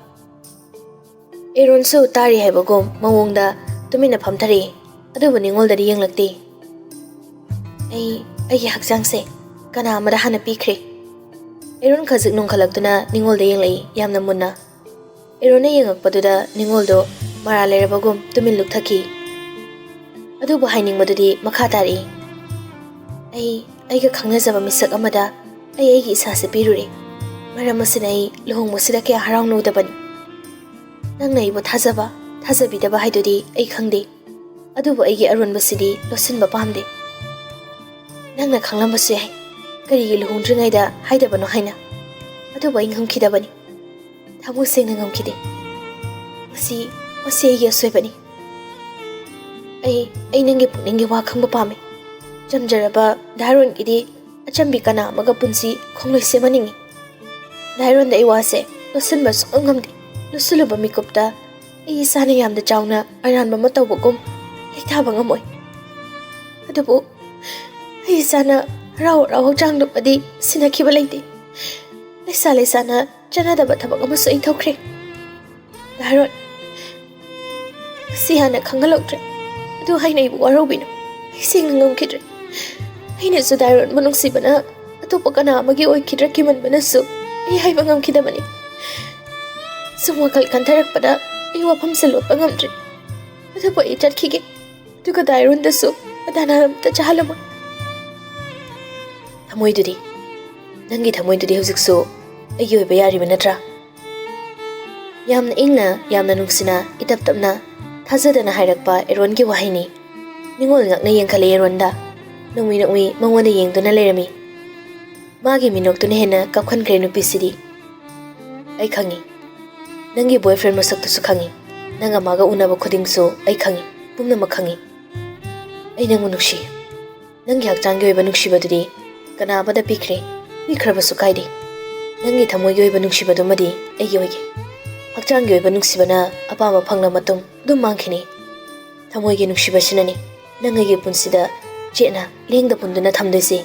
ꯑꯦꯔꯣꯟꯁꯨ ꯇꯥꯔꯤ ꯍꯥꯏꯕꯒꯨꯝ ꯃꯑꯣꯡꯗ ꯇꯨꯃꯤꯟꯅ ꯐꯝꯊꯔꯛꯏ꯫ ꯑꯗꯨꯕꯨ ꯅꯤꯉꯣꯜꯗꯗꯤ ꯌꯦꯡꯂꯛꯇꯦ꯫ "ꯑꯩ ꯑꯩꯒꯤ ꯍꯛꯆꯥꯡꯁꯦ ꯀꯅꯥ ꯑꯃꯗ ꯍꯥꯟꯅ ꯄꯤꯈ꯭ꯔꯦ꯫" ꯑꯦꯔꯣꯟ ꯈꯖꯤꯛ ꯅꯣꯡꯈꯠꯂꯛꯇꯨꯅ ꯅꯤꯉꯣꯜꯗ ꯌꯦꯡꯂꯛꯏ, ꯌꯥꯝꯅ ꯃꯨꯟꯅ꯫ ꯑꯦꯔꯣꯟꯅ ꯌꯦꯡꯉꯛꯄꯗꯨꯗ ꯅꯤꯉꯣꯜꯗꯣ ꯃꯔꯥꯜ ꯂꯩꯔꯕꯒꯨꯝ ꯇꯨꯃꯤꯟ ꯂꯨꯞꯊꯈꯤ꯫ ꯑꯗꯨꯕꯨ ꯍꯥꯏꯅꯤꯡꯕꯗꯨꯗꯤ ꯃꯈꯥ ꯇꯥꯔꯛꯏ꯫ "ꯑꯩ ꯑꯩꯒ ꯈꯪꯅꯖꯕ ꯃꯤꯁꯛ ꯑꯃꯗ ꯑꯩ ꯑꯩꯒꯤ ꯏꯁꯥꯁꯦ ꯄꯤꯔꯨꯔꯦ꯫ ꯃꯔꯝ ꯑꯁꯤꯅ ꯑꯩ ꯂꯨꯍꯣꯡꯕꯁꯤꯗ ꯀꯌꯥ ꯍꯔꯥꯎꯅꯧꯗꯕꯅꯤ꯫ ꯅꯪꯅ ꯑꯩꯕꯨ ꯊꯥꯖꯕ, ꯊꯥꯖꯕꯤꯗꯕ ꯍꯥꯏꯗꯨꯗꯤ ꯑꯩ ꯈꯪꯗꯦ꯫ ꯑꯗꯨꯕꯨ ꯑꯩꯒꯤ ꯑꯔꯣꯟꯕꯁꯤꯗꯤ ꯂꯣꯠꯁꯤꯟꯕ ꯄꯥꯝꯗꯦ꯫ ꯅꯪꯅ ꯈꯪꯂꯝꯕꯁꯨ ꯌꯥꯏ, ꯀꯔꯤꯒꯤ ꯂꯨꯍꯣꯡꯗ꯭ꯔꯤꯉꯩꯗ ꯍꯥꯏꯗꯕꯅꯣ ꯍꯥꯏꯅ꯫ ꯑꯗꯨꯕꯨ ꯑꯩ ꯉꯝꯈꯤꯗꯕꯅꯤ꯫ ꯊꯃꯣꯏ ꯁꯦꯡꯅ ꯉꯝꯈꯤꯗꯦ꯫ ꯃꯁꯤ, ꯃꯁꯤ ꯑꯩꯒꯤ ꯑꯁꯣꯏꯕꯅꯤ꯫ ꯑꯩ, ꯑꯩ ꯅꯪꯒꯤ ꯄꯨꯛꯅꯤꯡꯒꯤ ꯋꯥ ꯈꯪꯕ ꯄꯥꯝꯃꯤ꯫ ꯆꯝꯖꯔꯕ ꯗꯥꯏꯔꯣꯟꯒꯤꯗꯤ ꯑꯆꯝꯕꯤ ꯀꯅꯥ ꯑꯃꯒ ꯄꯨꯟꯁꯤ ꯈꯣꯡꯂꯣꯏ ꯁꯦꯝꯍꯟꯅꯤꯡꯉꯤ꯫ ꯗꯥꯏꯔꯣꯟꯗ ꯑꯩ ꯋꯥꯁꯦ ꯂꯣꯠꯁꯤꯟꯕ ꯁꯨꯡꯉꯝ ꯉꯝꯗꯦ꯫ ꯂꯣꯠꯁꯤꯜꯂꯨꯕ ꯃꯤꯀꯨꯞꯇ ꯑꯩ ꯏꯁꯥꯅ ꯌꯥꯝꯅ ꯆꯥꯎꯅ ꯑꯔꯥꯟꯕ ꯑꯃ ꯇꯧꯕꯒꯨꯝ ꯌꯩꯊꯕ ꯉꯝꯃꯣꯏ꯫ ꯑꯗꯨꯕꯨ ꯑꯩ ꯏꯁꯥꯅ ꯍꯔꯥꯎ ꯍꯔꯥꯎ ꯍꯛꯆꯥꯡꯗꯨꯃꯗꯤ ꯁꯤꯟꯅꯈꯤꯕ ꯂꯩꯇꯦ꯫ ꯂꯩꯁꯥ ꯂꯩꯁꯥꯅ ꯆꯠꯅꯗꯕ ꯊꯕꯛ ꯑꯃꯁꯨ ꯑꯩ ꯇꯧꯈ꯭ꯔꯦ꯫ ꯗꯥꯏꯔꯣꯟ, ꯁꯤ ꯍꯥꯟꯅ ꯈꯪꯍꯜꯂꯧꯗ꯭ꯔꯦ꯫ ꯑꯗꯨ ꯍꯥꯏꯅ ꯑꯩꯕꯨ ꯋꯥꯔꯧꯕꯤꯅꯨ꯫ ꯑꯩ ꯁꯦꯡꯅ ꯉꯝꯈꯤꯗ꯭ꯔꯦ꯫ ꯑꯩꯅꯁꯨ ꯗꯥꯏꯔꯣꯟꯕꯨ ꯅꯨꯡꯁꯤꯕꯅ ꯑꯇꯣꯞꯄ ꯀꯅꯥ ꯑꯃꯒꯤ ꯑꯣꯏꯈꯤꯗ꯭ꯔꯥ ꯀꯤꯃꯟꯕꯅꯁꯨ ꯑꯩ ꯍꯥꯏꯕ ꯉꯝꯈꯤꯗꯕꯅꯤ꯫ ꯁꯨꯝ ꯋꯥꯈꯜ ꯈꯟꯊꯔꯛꯄꯗ ꯑꯩ ꯋꯥꯐꯝꯁꯦ ꯂꯣꯠꯄ ꯉꯝꯗ꯭ꯔꯦ꯫ ꯑꯗꯨꯕꯨ ꯑꯩ ꯆꯠꯈꯤꯒꯦ꯫ ꯑꯗꯨꯒ ꯗꯥꯏꯔꯣꯟꯗꯁꯨ ꯑꯗꯥꯅ ꯑꯝꯇ ꯆꯥꯍꯜꯂꯝꯃꯣ꯫ ꯊꯃꯣꯏꯗꯨꯗꯤ, ꯅꯪꯒꯤ ꯊꯃꯣꯏꯗꯨꯗꯤ ꯍꯧꯖꯤꯛꯁꯨ ꯑꯩꯒꯤ ꯑꯣꯏꯕ ꯌꯥꯔꯤꯕ ꯅꯠꯇ꯭ꯔꯥ? ꯌꯥꯝꯅ ꯏꯪꯅ, ꯌꯥꯝꯅ ꯅꯨꯡꯁꯤꯅ, ꯏꯇꯞ ꯇꯞꯅ, ꯊꯥꯖꯗꯅ ꯍꯥꯏꯔꯛꯄ ꯑꯦꯔꯣꯟꯒꯤ ꯋꯥꯍꯩꯅꯤ꯫ ꯅꯤꯉꯣꯜ ꯉꯛꯅ ꯌꯦꯡꯈꯠꯂꯦ ꯑꯦꯔꯣꯟꯗ꯫ ꯅꯣꯡꯃꯤ ꯅꯣꯡꯃꯤ ꯃꯉꯣꯟꯗ ꯌꯦꯡꯗꯨꯅ ꯂꯩꯔꯝꯃꯤ꯫ ꯃꯥꯒꯤ ꯃꯤꯅꯣꯛꯇꯨꯅ ꯍꯦꯟꯅ ꯀꯞꯈꯟꯈ꯭ꯔꯦ ꯅꯨꯄꯤꯁꯤꯗꯤ꯫ ꯑꯩ ꯈꯪꯉꯤ꯫ ꯅꯪꯒꯤ boyfriend ꯃꯁꯛꯇꯨꯁꯨ ꯈꯪꯉꯤ꯫ ꯅꯪꯒ ꯃꯥꯒ ꯎꯅꯕ ꯈꯨꯗꯤꯡꯁꯨ ꯑꯩ ꯈꯪꯉꯤ, ꯄꯨꯝꯅꯃꯛ ꯈꯪꯉꯤ꯫ ꯑꯩ ꯅꯪꯕꯨ ꯅꯨꯡꯁꯤ꯫ ꯅꯪꯒꯤ ꯍꯛꯆꯥꯡꯒꯤ ꯑꯣꯏꯕ ꯅꯨꯡꯁꯤꯕꯗꯨꯗꯤ ꯀꯅꯥ ꯑꯃꯗ ꯄꯤꯈ꯭ꯔꯦ, ꯄꯤꯈ꯭ꯔꯕꯁꯨ ꯀꯥꯏꯗꯦ꯫ ꯅꯪꯒꯤ ꯊꯃꯣꯏꯒꯤ ꯑꯣꯏꯕ ꯅꯨꯡꯁꯤꯕꯗꯨꯃꯗꯤ ꯑꯩꯒꯤ ꯑꯣꯏꯒꯦ꯫ ꯍꯛꯆꯥꯡꯒꯤ ꯑꯣꯏꯕ ꯅꯨꯡꯁꯤꯕꯅ ꯑꯄꯥꯝꯕ ꯐꯪꯂ ꯃꯇꯨꯡ ꯑꯗꯨꯝ ꯃꯥꯡꯈꯤꯅꯤ꯫ ꯊꯃꯣꯏꯒꯤ ꯅꯨꯡꯁꯤꯕꯁꯤꯅꯅꯤ ꯅꯪ ꯑꯩꯒꯤ ꯄꯨꯟꯁꯤꯗ ꯆꯦꯠꯅ ꯂꯦꯡꯗ ꯄꯨꯟꯗꯨꯅ ꯊꯝꯗꯣꯏꯁꯦ꯫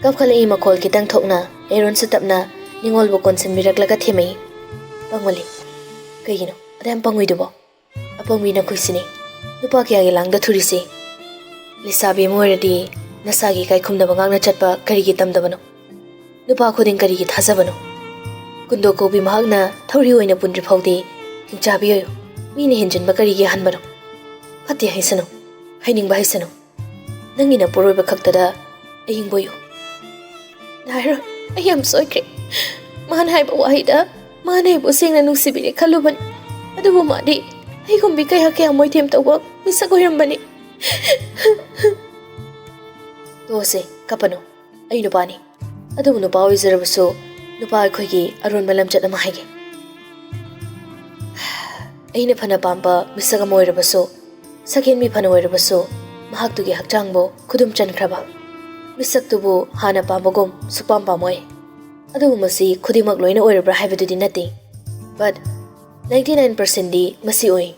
ꯀꯞꯈꯠꯂꯛꯏ ꯃꯈꯣꯜ ꯈꯤꯇꯪ ꯊꯣꯛꯅ ꯑꯦꯔꯣꯟꯁꯨ ꯇꯞꯅ ꯅꯤꯉꯣꯜꯕꯨ ꯀꯣꯟꯁꯤꯟꯕꯤꯔꯛꯂꯒ ꯊꯦꯝꯃꯛꯏ꯫ ꯄꯪꯃꯜꯂꯤ꯫ ꯀꯩꯒꯤꯅꯣ ꯑꯗꯨ ꯌꯥꯝ ꯄꯪꯉꯣꯏꯗꯨꯕꯣ? ꯑꯄꯪꯕꯤ ꯅꯈꯣꯏꯁꯤꯅꯤ ꯅꯨꯄꯥ ꯀꯌꯥꯒꯤ ꯂꯥꯡꯗ ꯊꯨꯔꯤꯁꯤ꯫ ꯂꯩꯁꯥꯕꯤ ꯑꯃ ꯑꯣꯏꯔꯗꯤ ꯅꯁꯥꯒꯤ ꯏꯀꯥꯏ ꯈꯨꯝꯅꯕ ꯉꯥꯛꯅ ꯆꯠꯄ ꯀꯔꯤꯒꯤ ꯇꯝꯗꯕꯅꯣ? ꯅꯨꯄꯥ ꯈꯨꯗꯤꯡ ꯀꯔꯤꯒꯤ ꯊꯥꯖꯕꯅꯣ? ꯀꯨꯟꯗꯣ ꯀꯧꯕꯤ ꯃꯍꯥꯛꯅ ꯊꯧꯔꯤ ꯑꯣꯏꯅ ꯄꯨꯟꯗ꯭ꯔꯤ ꯐꯥꯎꯗꯤ ꯍꯤꯡꯆꯥꯕꯤ ꯑꯣꯏꯌꯨ꯫ ꯃꯤꯅ ꯍꯦꯟꯖꯤꯟꯕ ꯀꯔꯤꯒꯤ ꯍꯟꯕꯅꯣ? ꯐꯠꯇꯦ ꯍꯥꯏꯁꯅꯨ, ꯍꯥꯏꯅꯤꯡꯕ ꯍꯥꯏꯁꯅꯨ꯫ ꯅꯪꯒꯤ ꯅꯄꯣꯔꯣꯏꯕ ꯈꯛꯇꯗ ꯑꯍꯤꯡꯕ ꯑꯣꯏꯌꯨ꯫ ꯅꯥꯏꯔꯣꯏ, ꯑꯩ ꯌꯥꯝ ꯁꯣꯏꯈ꯭ꯔꯦ꯫ ꯃꯥꯅ ꯍꯥꯏꯕ ꯋꯥꯍꯩꯗ ꯃꯥꯅ ꯑꯩꯕꯨ ꯁꯦꯡꯅ ꯅꯨꯡꯁꯤꯕꯤꯔꯦ ꯈꯜꯂꯨꯕꯅꯤ꯫ ꯑꯗꯨꯕꯨ ꯃꯥꯗꯤ ꯑꯩꯒꯨꯝꯕꯤ ꯀꯌꯥ ꯀꯌꯥ ꯃꯣꯏꯊꯦꯝ ꯇꯧꯕ ꯃꯤꯁꯛ ꯑꯣꯏꯔꯝꯕꯅꯤ꯫ ꯇꯣꯛꯑꯁꯦ, ꯀꯞꯄꯅꯨ꯫ ꯑꯩ ꯅꯨꯄꯥꯅꯤ꯫ ꯑꯗꯨꯕꯨ ꯅꯨꯄꯥ ꯑꯣꯏꯖꯔꯕꯁꯨ ꯅꯨꯄꯥ ꯑꯩꯈꯣꯏꯒꯤ ꯑꯔꯣꯟꯕ ꯂꯝꯆꯠ ꯑꯃ ꯍꯥꯏꯒꯦ꯫ ꯑꯩꯅ ꯐꯅ ꯄꯥꯝꯕ ꯃꯤꯁꯛ ꯑꯃ ꯑꯣꯏꯔꯕꯁꯨ, ꯁꯛꯍꯦꯟꯕꯤ ꯐꯅ ꯑꯣꯏꯔꯕꯁꯨ, ꯃꯍꯥꯛꯇꯨꯒꯤ ꯍꯛꯆꯥꯡꯕꯨ ꯈꯨꯗꯨꯝ ꯆꯟꯈ꯭ꯔꯕ ꯃꯤꯁꯛꯇꯨꯕꯨ ꯍꯥꯟꯅ ꯄꯥꯝꯕꯒꯨꯝ ꯁꯨꯛꯄꯥꯝ ꯄꯥꯝꯃꯣꯏ꯫ ꯑꯗꯨꯕꯨ ꯃꯁꯤ ꯈꯨꯗꯤꯡꯃꯛ ꯂꯣꯏꯅ ꯑꯣꯏꯔꯕ꯭ꯔꯥ ꯍꯥꯏꯕꯗꯨꯗꯤ ꯅꯠꯇꯦ꯫ But ninety nine percent ꯗꯤ ꯃꯁꯤ ꯑꯣꯏ꯫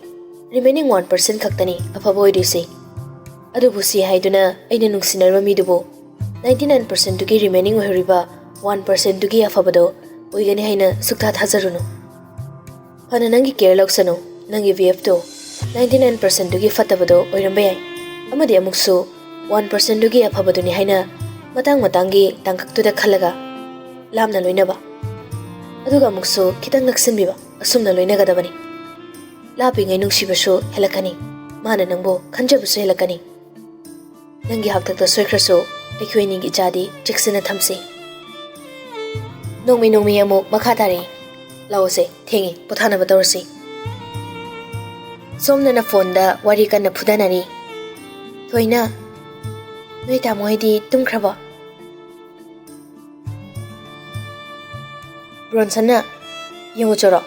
Remaining one percent ꯈꯛꯇꯅꯤ ꯑꯐꯕ ꯑꯣꯏꯗꯣꯏꯁꯦ꯫ ꯑꯗꯨꯕꯨ ꯁꯤ ꯍꯥꯏꯗꯨꯅ ꯑꯩꯅ ꯅꯨꯡꯁꯤꯅꯔꯕ ꯃꯤꯗꯨꯕꯨ ninety nine percent ꯗꯨꯒꯤ remaining ꯑꯣꯏꯍꯧꯔꯤꯕ one percent ꯗꯨꯒꯤ ꯑꯐꯕꯗꯣ ꯑꯣꯏꯒꯅꯤ ꯍꯥꯏꯅ ꯁꯨꯛꯊꯥ ꯊꯥꯖꯔꯨꯅꯨ꯫ ꯐꯅ ꯅꯪꯒꯤ care ꯂꯧꯁꯅꯨ, ꯅꯪꯒꯤ ꯕꯤ ꯑꯦꯐ ꯇꯣ ninety nine percent ꯗꯨꯒꯤ ꯐꯠꯇꯕꯗꯣ ꯑꯣꯏꯔꯝꯕ ꯌꯥꯏ꯫ ꯑꯃꯗꯤ ꯑꯃꯨꯛꯁꯨ one percent ꯗꯨꯒꯤ ꯑꯐꯕꯗꯨꯅꯤ ꯍꯥꯏꯅ ꯃꯇꯥꯡ ꯃꯇꯥꯡꯒꯤ ꯇꯥꯡꯀꯛꯇꯨꯗ ꯈꯜꯂꯒ ꯂꯥꯞꯅ ꯂꯣꯏꯅꯕ꯫ ꯑꯗꯨꯒ ꯑꯃꯨꯛꯁꯨ ꯈꯤꯇꯪ ꯅꯛꯁꯤꯟꯕꯤꯕ, ꯑꯁꯨꯝꯅ ꯂꯣꯏꯅꯒꯗꯕꯅꯤ꯫ ꯂꯥꯞꯄꯤꯉꯩ ꯅꯨꯡꯁꯤꯕꯁꯨ ꯍꯦꯜꯂꯛꯀꯅꯤ, ꯃꯥꯅ ꯅꯪꯕꯨ ꯈꯟꯖꯕꯁꯨ ꯍꯦꯜꯂꯛꯀꯅꯤ꯫ ꯅꯪꯒꯤ ꯍꯥꯛꯇꯛꯇ ꯁꯣꯏꯈ꯭ꯔꯁꯨ ꯑꯩꯈꯣꯏ ꯑꯅꯤꯒꯤ ꯏꯆꯥꯗꯤ ꯆꯦꯛꯁꯤꯟꯅ ꯊꯝꯁꯤ꯫ ꯅꯣꯡꯃꯩ ꯅꯣꯡꯃꯩ ꯑꯃꯨꯛ ꯃꯈꯥ ꯇꯥꯔꯛꯏ꯫ ꯂꯥꯛꯑꯣꯁꯦ, ꯊꯦꯡꯉꯤ, ꯄꯣꯊꯥꯅꯕ ꯇꯧꯔꯁꯤ꯫ ꯁꯣꯝꯗꯅ ꯐꯣꯟꯗ ꯋꯥꯔꯤ ꯀꯟꯅ ꯐꯨꯗꯅꯔꯤ꯫ ꯊꯣꯏꯅ, ꯅꯣꯏ ꯇꯥꯃꯣ ꯍꯣꯏꯗꯤ ꯇꯨꯝꯈ꯭ꯔꯕꯣ? ꯕ꯭ꯔꯣꯟꯁꯟꯅ, ꯌꯦꯡꯉꯨ ꯆꯣꯔꯣ,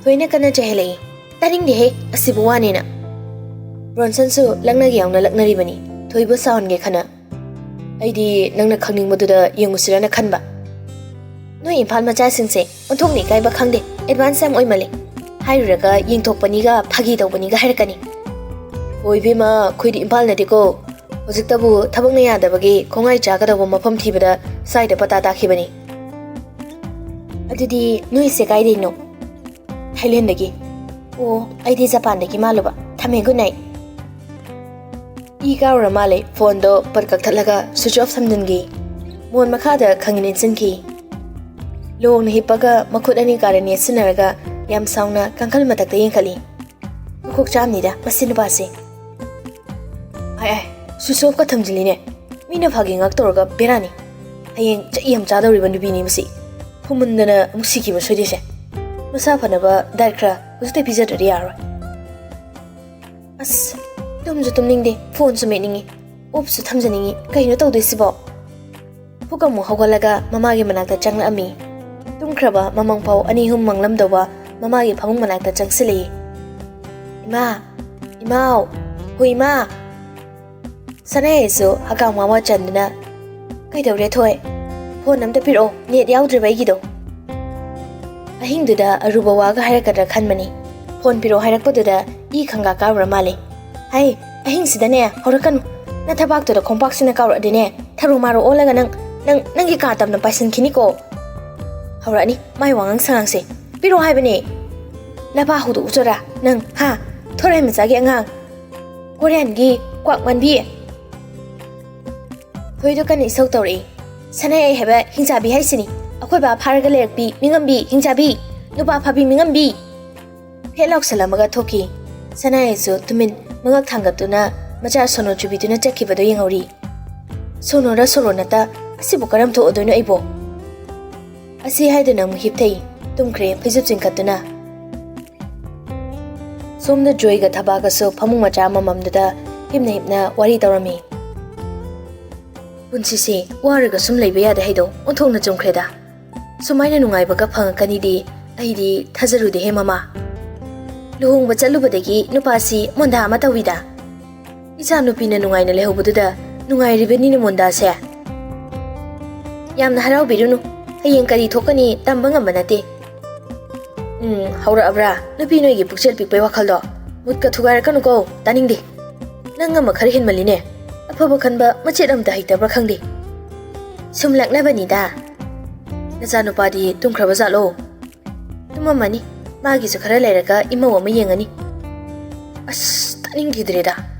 ꯊꯣꯏꯅ ꯀꯟꯅ ꯆꯩꯍꯜꯂꯛꯏ꯫ "ꯇꯥꯅꯤꯡꯗꯦꯍꯦ, ꯑꯁꯤꯕꯨ ꯋꯥꯅꯦꯅ"꯫ ꯕ꯭ꯔꯣꯟꯁꯟꯁꯨ ꯂꯛꯅꯒꯦ ꯌꯥꯎꯅ ꯂꯛꯅꯔꯤꯕꯅꯤ, ꯊꯣꯏꯕꯨ ꯁꯥꯎꯍꯟꯒꯦ ꯈꯟꯅ꯫ "ꯑꯩꯗꯤ ꯅꯪꯅ ꯈꯪꯅꯤꯡꯕꯗꯨꯗ ꯌꯦꯡꯉꯨꯁꯤꯔꯅ ꯈꯟꯕ꯫ ꯅꯣꯏ ꯏꯝꯐꯥꯜ ꯃꯆꯥꯁꯤꯡꯁꯦ ꯑꯣꯟꯊꯣꯛꯅ ꯏꯀꯥꯏꯕ ꯈꯪꯗꯦ, ꯑꯦꯗꯚꯥꯟꯁ ꯌꯥꯝ ꯑꯣꯏꯃꯜꯂꯦ꯫ ꯍꯥꯏꯔꯨꯔꯒ ꯌꯦꯡꯊꯣꯛꯄꯅꯤꯒ ꯐꯥꯒꯤ ꯇꯧꯕꯅꯤꯒ ꯍꯥꯏꯔꯛꯀꯅꯤ꯫ ꯍꯣꯏ ꯏꯕꯦꯝꯃ, ꯑꯩꯈꯣꯏꯗꯤ ꯏꯝꯐꯥꯜ ꯅꯠꯇꯦꯀꯣ꯫ ꯍꯧꯖꯤꯛꯇꯕꯨ ꯊꯕꯛꯅ ꯌꯥꯗꯕꯒꯤ ꯈꯣꯡꯉꯥꯏ ꯆꯥꯒꯗꯧꯕ ꯃꯐꯝ ꯊꯤꯕꯗ ꯁ꯭ꯋꯥꯏꯗ ꯄꯇꯥ ꯇꯥꯈꯤꯕꯅꯤ꯫ ꯑꯗꯨꯗꯤ ꯅꯣꯏꯁꯦ ꯀꯥꯏꯗꯩꯅꯣ?" "ꯊꯥꯏꯂꯦꯟꯗꯒꯤ"꯫ "ꯑꯣ, ꯑꯩꯗꯤ ꯖꯄꯥꯟꯗꯒꯤ ꯃꯥꯜꯂꯨꯕ꯫ ꯊꯝꯃꯦ, ꯒꯨꯗ ꯅꯥꯏꯠ"꯫ ꯏ ꯀꯥꯎꯔ ꯃꯥꯜꯂꯦ, ꯐꯣꯟꯗꯣ ꯄꯠ ꯀꯛꯊꯠꯂꯒ ꯁ꯭ꯋꯤꯆ ꯑꯣꯐ ꯊꯝꯖꯤꯟꯈꯤ꯫ ꯃꯣꯟ ꯃꯈꯥꯗ ꯈꯪꯏꯟ ꯏꯟꯁꯤꯟꯈꯤ꯫ ꯂꯣꯡꯅ ꯍꯤꯞꯄꯒ ꯃꯈꯨꯠ ꯑꯅꯤ ꯀꯥꯔ ꯅꯦꯠꯁꯤꯟꯅꯔꯒ ꯌꯥꯝ ꯁꯥꯎꯅ ꯀꯥꯡꯈꯜ ꯃꯊꯛꯇ ꯌꯦꯡꯈꯠꯂꯤ꯫ ꯃꯀꯣꯛ ꯆꯥꯝꯅꯤꯗ ꯃꯁꯤ ꯅꯨꯄꯥꯁꯦ꯫ ꯑꯥꯏ ꯑꯥꯏ, ꯁ꯭ꯋꯤꯆ ꯑꯣꯐꯀ ꯊꯝꯖꯤꯜꯂꯤꯅꯦ꯫ ꯃꯤꯅ ꯐꯥꯒꯤ ꯉꯥꯛ ꯇꯧꯔꯒ ꯕꯦꯔꯥꯅꯤ꯫ ꯍꯌꯦꯡ ꯆꯩ ꯌꯥꯝ ꯆꯥꯗꯧꯔꯤꯕ ꯅꯨꯄꯤꯅꯤ ꯃꯁꯤ꯫ ꯐꯨꯝꯃꯟꯗꯅ ꯑꯃꯨꯛ ꯁꯤꯈꯤꯕ ꯁꯣꯏꯗꯣꯏꯁꯦ꯫ ꯃꯁꯥ ꯐꯅꯕ ꯗꯥꯏꯠ ꯈꯔ ꯍꯧꯖꯤꯛꯇꯩ ꯄꯤꯖꯗ꯭ꯔꯗꯤ ꯌꯥꯔꯔꯣꯏ꯫ ꯑꯁ, ꯇꯨꯝꯁꯨ ꯇꯨꯝꯅꯤꯡꯗꯦ, ꯐꯣꯟꯁꯨ ꯃꯦꯠꯅꯤꯡꯉꯤ, ꯑꯣꯐꯁꯨ ꯊꯝꯖꯅꯤꯡꯉꯤ꯫ ꯀꯩꯅꯣ ꯇꯧꯗꯣꯏꯁꯤꯕꯣ? ꯐꯨꯛ ꯑꯃꯨꯛ ꯍꯧꯒꯠꯂꯒ ꯃꯃꯥꯒꯤ ꯃꯅꯥꯛꯇ ꯆꯪꯂꯛꯑꯝꯃꯤ꯫ ꯇꯨꯝꯈ꯭ꯔꯕ ꯃꯃꯪ ꯐꯥꯎ ꯑꯅꯤ ꯑꯍꯨꯝ ꯃꯪꯂꯝꯗꯧꯕ ꯃꯃꯥꯒꯤ ꯐꯃꯨꯡ ꯃꯅꯥꯛꯇ ꯆꯪꯁꯤꯜꯂꯛꯏ꯫ "ꯏꯃꯥ! ꯏꯃꯥꯎ! ꯍꯣ ꯏꯃꯥ!" ꯁꯅꯥꯌꯥꯏꯁꯨ ꯍꯀꯥꯝ ꯋꯥ ꯋꯥ ꯆꯟꯗꯨꯅ, "ꯀꯩꯗꯧꯔꯦ ꯊꯣꯏ? ꯐꯣꯟ ꯑꯝꯇ ꯄꯤꯔꯛꯑꯣ, ꯅꯦꯠ ꯌꯥꯎꯗ꯭ꯔꯦꯕ ꯑꯩꯒꯤꯗꯣ"꯫ ꯑꯍꯤꯡꯗꯨꯗ ꯑꯔꯨꯕ ꯋꯥꯒ ꯍꯥꯏꯔꯛꯀꯗ꯭ꯔꯥ ꯈꯟꯕꯅꯤ꯫ ꯐꯣꯟ ꯄꯤꯔꯛꯑꯣ ꯍꯥꯏꯔꯛꯄꯗꯨꯗ ꯏ ꯈꯪꯒꯥ ꯀꯥꯔꯨꯔ ꯃꯥꯜꯂꯦ꯫ "ꯍꯥꯏ, ꯑꯍꯤꯡꯁꯤꯗꯅꯦ ꯍꯧꯔꯛꯀꯅꯨ꯫ ꯅꯊꯕꯥꯛꯇꯨꯗ ꯈꯣꯡꯄꯥꯛꯁꯤꯅ ꯀꯥꯎꯔꯛꯑꯗꯤꯅꯦ, ꯊꯔꯣ ꯃꯥꯔꯣ ꯑꯣꯜꯂꯒ ꯅꯪ, ꯅꯪ, ꯅꯪꯒꯤ ꯀꯥ ꯇꯝꯅ ꯄꯥꯏꯁꯟꯈꯤꯅꯤꯀꯣ"꯫ ꯍꯧꯔꯛꯑꯅꯤ ꯃꯥꯏ ꯋꯥꯉꯥꯡ ꯁꯉꯥꯡꯁꯦ꯫ "ꯄꯤꯔꯛꯑꯣ ꯍꯥꯏꯕꯅꯦ꯫ ꯅꯄꯥ ꯍꯧꯗꯣꯛꯎꯆꯣꯔꯥ ꯅꯪ, ꯍꯥ? ꯊꯣꯔꯥꯏ ꯃꯆꯥꯒꯤ ꯑꯉꯥꯡ꯫ ꯀꯣꯔꯤꯌꯥꯟꯒꯤ ꯀ꯭ꯋꯥꯛ ꯃꯥꯟꯕꯤ"꯫ ꯊꯣꯏꯗꯣ ꯀꯟꯅ ꯏꯁꯧ ꯇꯧꯔꯛꯏ꯫ "ꯁꯅꯥꯌꯥꯏ ꯍꯥꯏꯕ ꯍꯤꯡꯆꯥꯕꯤ ꯍꯥꯏꯁꯤꯅꯤ꯫ ꯑꯩꯈꯣꯏ ꯕꯥ ꯐꯥꯔꯒ ꯂꯩꯔꯛꯄꯤ ꯃꯤꯉꯝꯕꯤ ꯍꯤꯡꯆꯥꯕꯤ꯫ ꯅꯨꯄꯥ ꯐꯥꯕꯤ ꯃꯤꯉꯝꯕꯤ"꯫ ꯐꯦꯠ ꯂꯥꯎꯁꯜꯂꯝꯃꯒ ꯊꯣꯛꯈꯤ꯫ ꯁꯅꯥꯌꯥꯏꯁꯨ ꯇꯨꯃꯤꯟ ꯃꯉꯛ ꯊꯥꯡꯒꯠꯇꯨꯅ ꯃꯆꯥ ꯁꯣꯅꯣ ꯆꯨꯕꯤꯗꯨꯅ ꯆꯠꯈꯤꯕꯗꯨ ꯌꯦꯡꯍꯧꯔꯤ꯫ ꯁꯣꯅꯣꯔ ꯁꯣꯔꯣ ꯅꯠꯇ ꯑꯁꯤꯕꯨ ꯀꯔꯝ ꯊꯣꯛꯑꯗꯣꯏꯅꯣ ꯑꯩꯕꯣ? ꯑꯁꯤ ꯍꯥꯏꯗꯨꯅ ꯑꯃꯨꯛ ꯍꯤꯞꯊꯩ꯫ ꯇꯨꯝꯈ꯭ꯔꯦ ꯐꯩꯖꯨꯞ ꯆꯤꯡꯈꯠꯇꯨꯅ꯫ ꯁꯣꯝꯗ ꯖꯣꯏꯒ ꯊꯕꯥꯒꯁꯨ ꯐꯃꯨꯡ ꯃꯆꯥ ꯑꯃꯃꯝꯗꯨꯗ ꯍꯤꯞꯅ ꯍꯤꯞꯅ ꯋꯥꯔꯤ ꯇꯧꯔꯝꯃꯤ꯫ ꯄꯨꯟꯁꯤꯁꯦ ꯋꯥꯔꯒ ꯁꯨꯝ ꯂꯩꯕ ꯌꯥꯗꯦ ꯍꯥꯏꯗꯣ ꯑꯣꯟꯊꯣꯛꯅ ꯆꯨꯝꯈ꯭ꯔꯦꯗ꯫ ꯁꯨꯃꯥꯏꯅ ꯅꯨꯡꯉꯥꯏꯕꯒ ꯐꯪꯉꯛꯀꯅꯤꯗꯤ ꯑꯩꯗꯤ ꯊꯥꯖꯔꯨꯗꯦꯍꯦ ꯃꯃꯥ꯫ ꯂꯨꯍꯣꯡꯕ ꯆꯠꯂꯨꯕꯗꯒꯤ ꯅꯨꯄꯥꯁꯤ ꯃꯣꯟꯗꯥ ꯑꯃ ꯇꯧꯏꯗ꯫ ꯏꯆꯥ ꯅꯨꯄꯤꯅ ꯅꯨꯡꯉꯥꯏꯅ ꯂꯩꯍꯧꯕꯗꯨꯗ ꯅꯨꯡꯉꯥꯏꯔꯤꯕꯅꯤꯅꯦ ꯃꯣꯟꯗꯥꯁꯦ꯫ ꯌꯥꯝꯅ ꯍꯔꯥꯎꯕꯤꯔꯨꯅꯨ, ꯍꯌꯦꯡ ꯀꯔꯤ ꯊꯣꯛꯀꯅꯤ ꯇꯝꯕ ꯉꯝꯕ ꯅꯠꯇꯦ꯫ ꯎꯝ, ꯍꯧꯔꯛꯑꯕ꯭ꯔꯥ ꯅꯨꯄꯤ ꯅꯣꯏꯒꯤ ꯄꯨꯛꯆꯦꯜ ꯄꯤꯛꯄꯩ ꯋꯥꯈꯜꯗꯣ? ꯃꯨꯠꯀ ꯊꯨꯒꯥꯏꯔꯛꯀꯅꯨꯀꯣ, ꯇꯥꯅꯤꯡꯗꯦ꯫ ꯅꯪ ꯑꯃ ꯈꯔ ꯍꯦꯟꯃꯜꯂꯤꯅꯦ, ꯑꯐꯕ ꯈꯟꯕ ꯃꯆꯦꯠ ꯑꯝꯇ ꯍꯩꯇꯕ꯭ꯔꯥ ꯈꯪꯗꯦ꯫ ꯁꯨꯝ ꯂꯛꯅꯕꯅꯤꯗ꯫ ꯅꯆꯥꯅꯨꯄꯥꯗꯤ ꯇꯨꯝꯈ꯭ꯔꯕ ꯖꯥꯠꯂꯣ? ꯇꯨꯝꯃꯝꯃꯅꯤ, ꯃꯥꯒꯤꯁꯨ ꯈꯔ ꯂꯩꯔꯒ ꯏꯃꯧ ꯑꯃ ꯌꯦꯡꯉꯅꯤ꯫ ꯑꯁ, ꯇꯥꯅꯤꯡꯈꯤꯗ꯭ꯔꯦꯗ꯫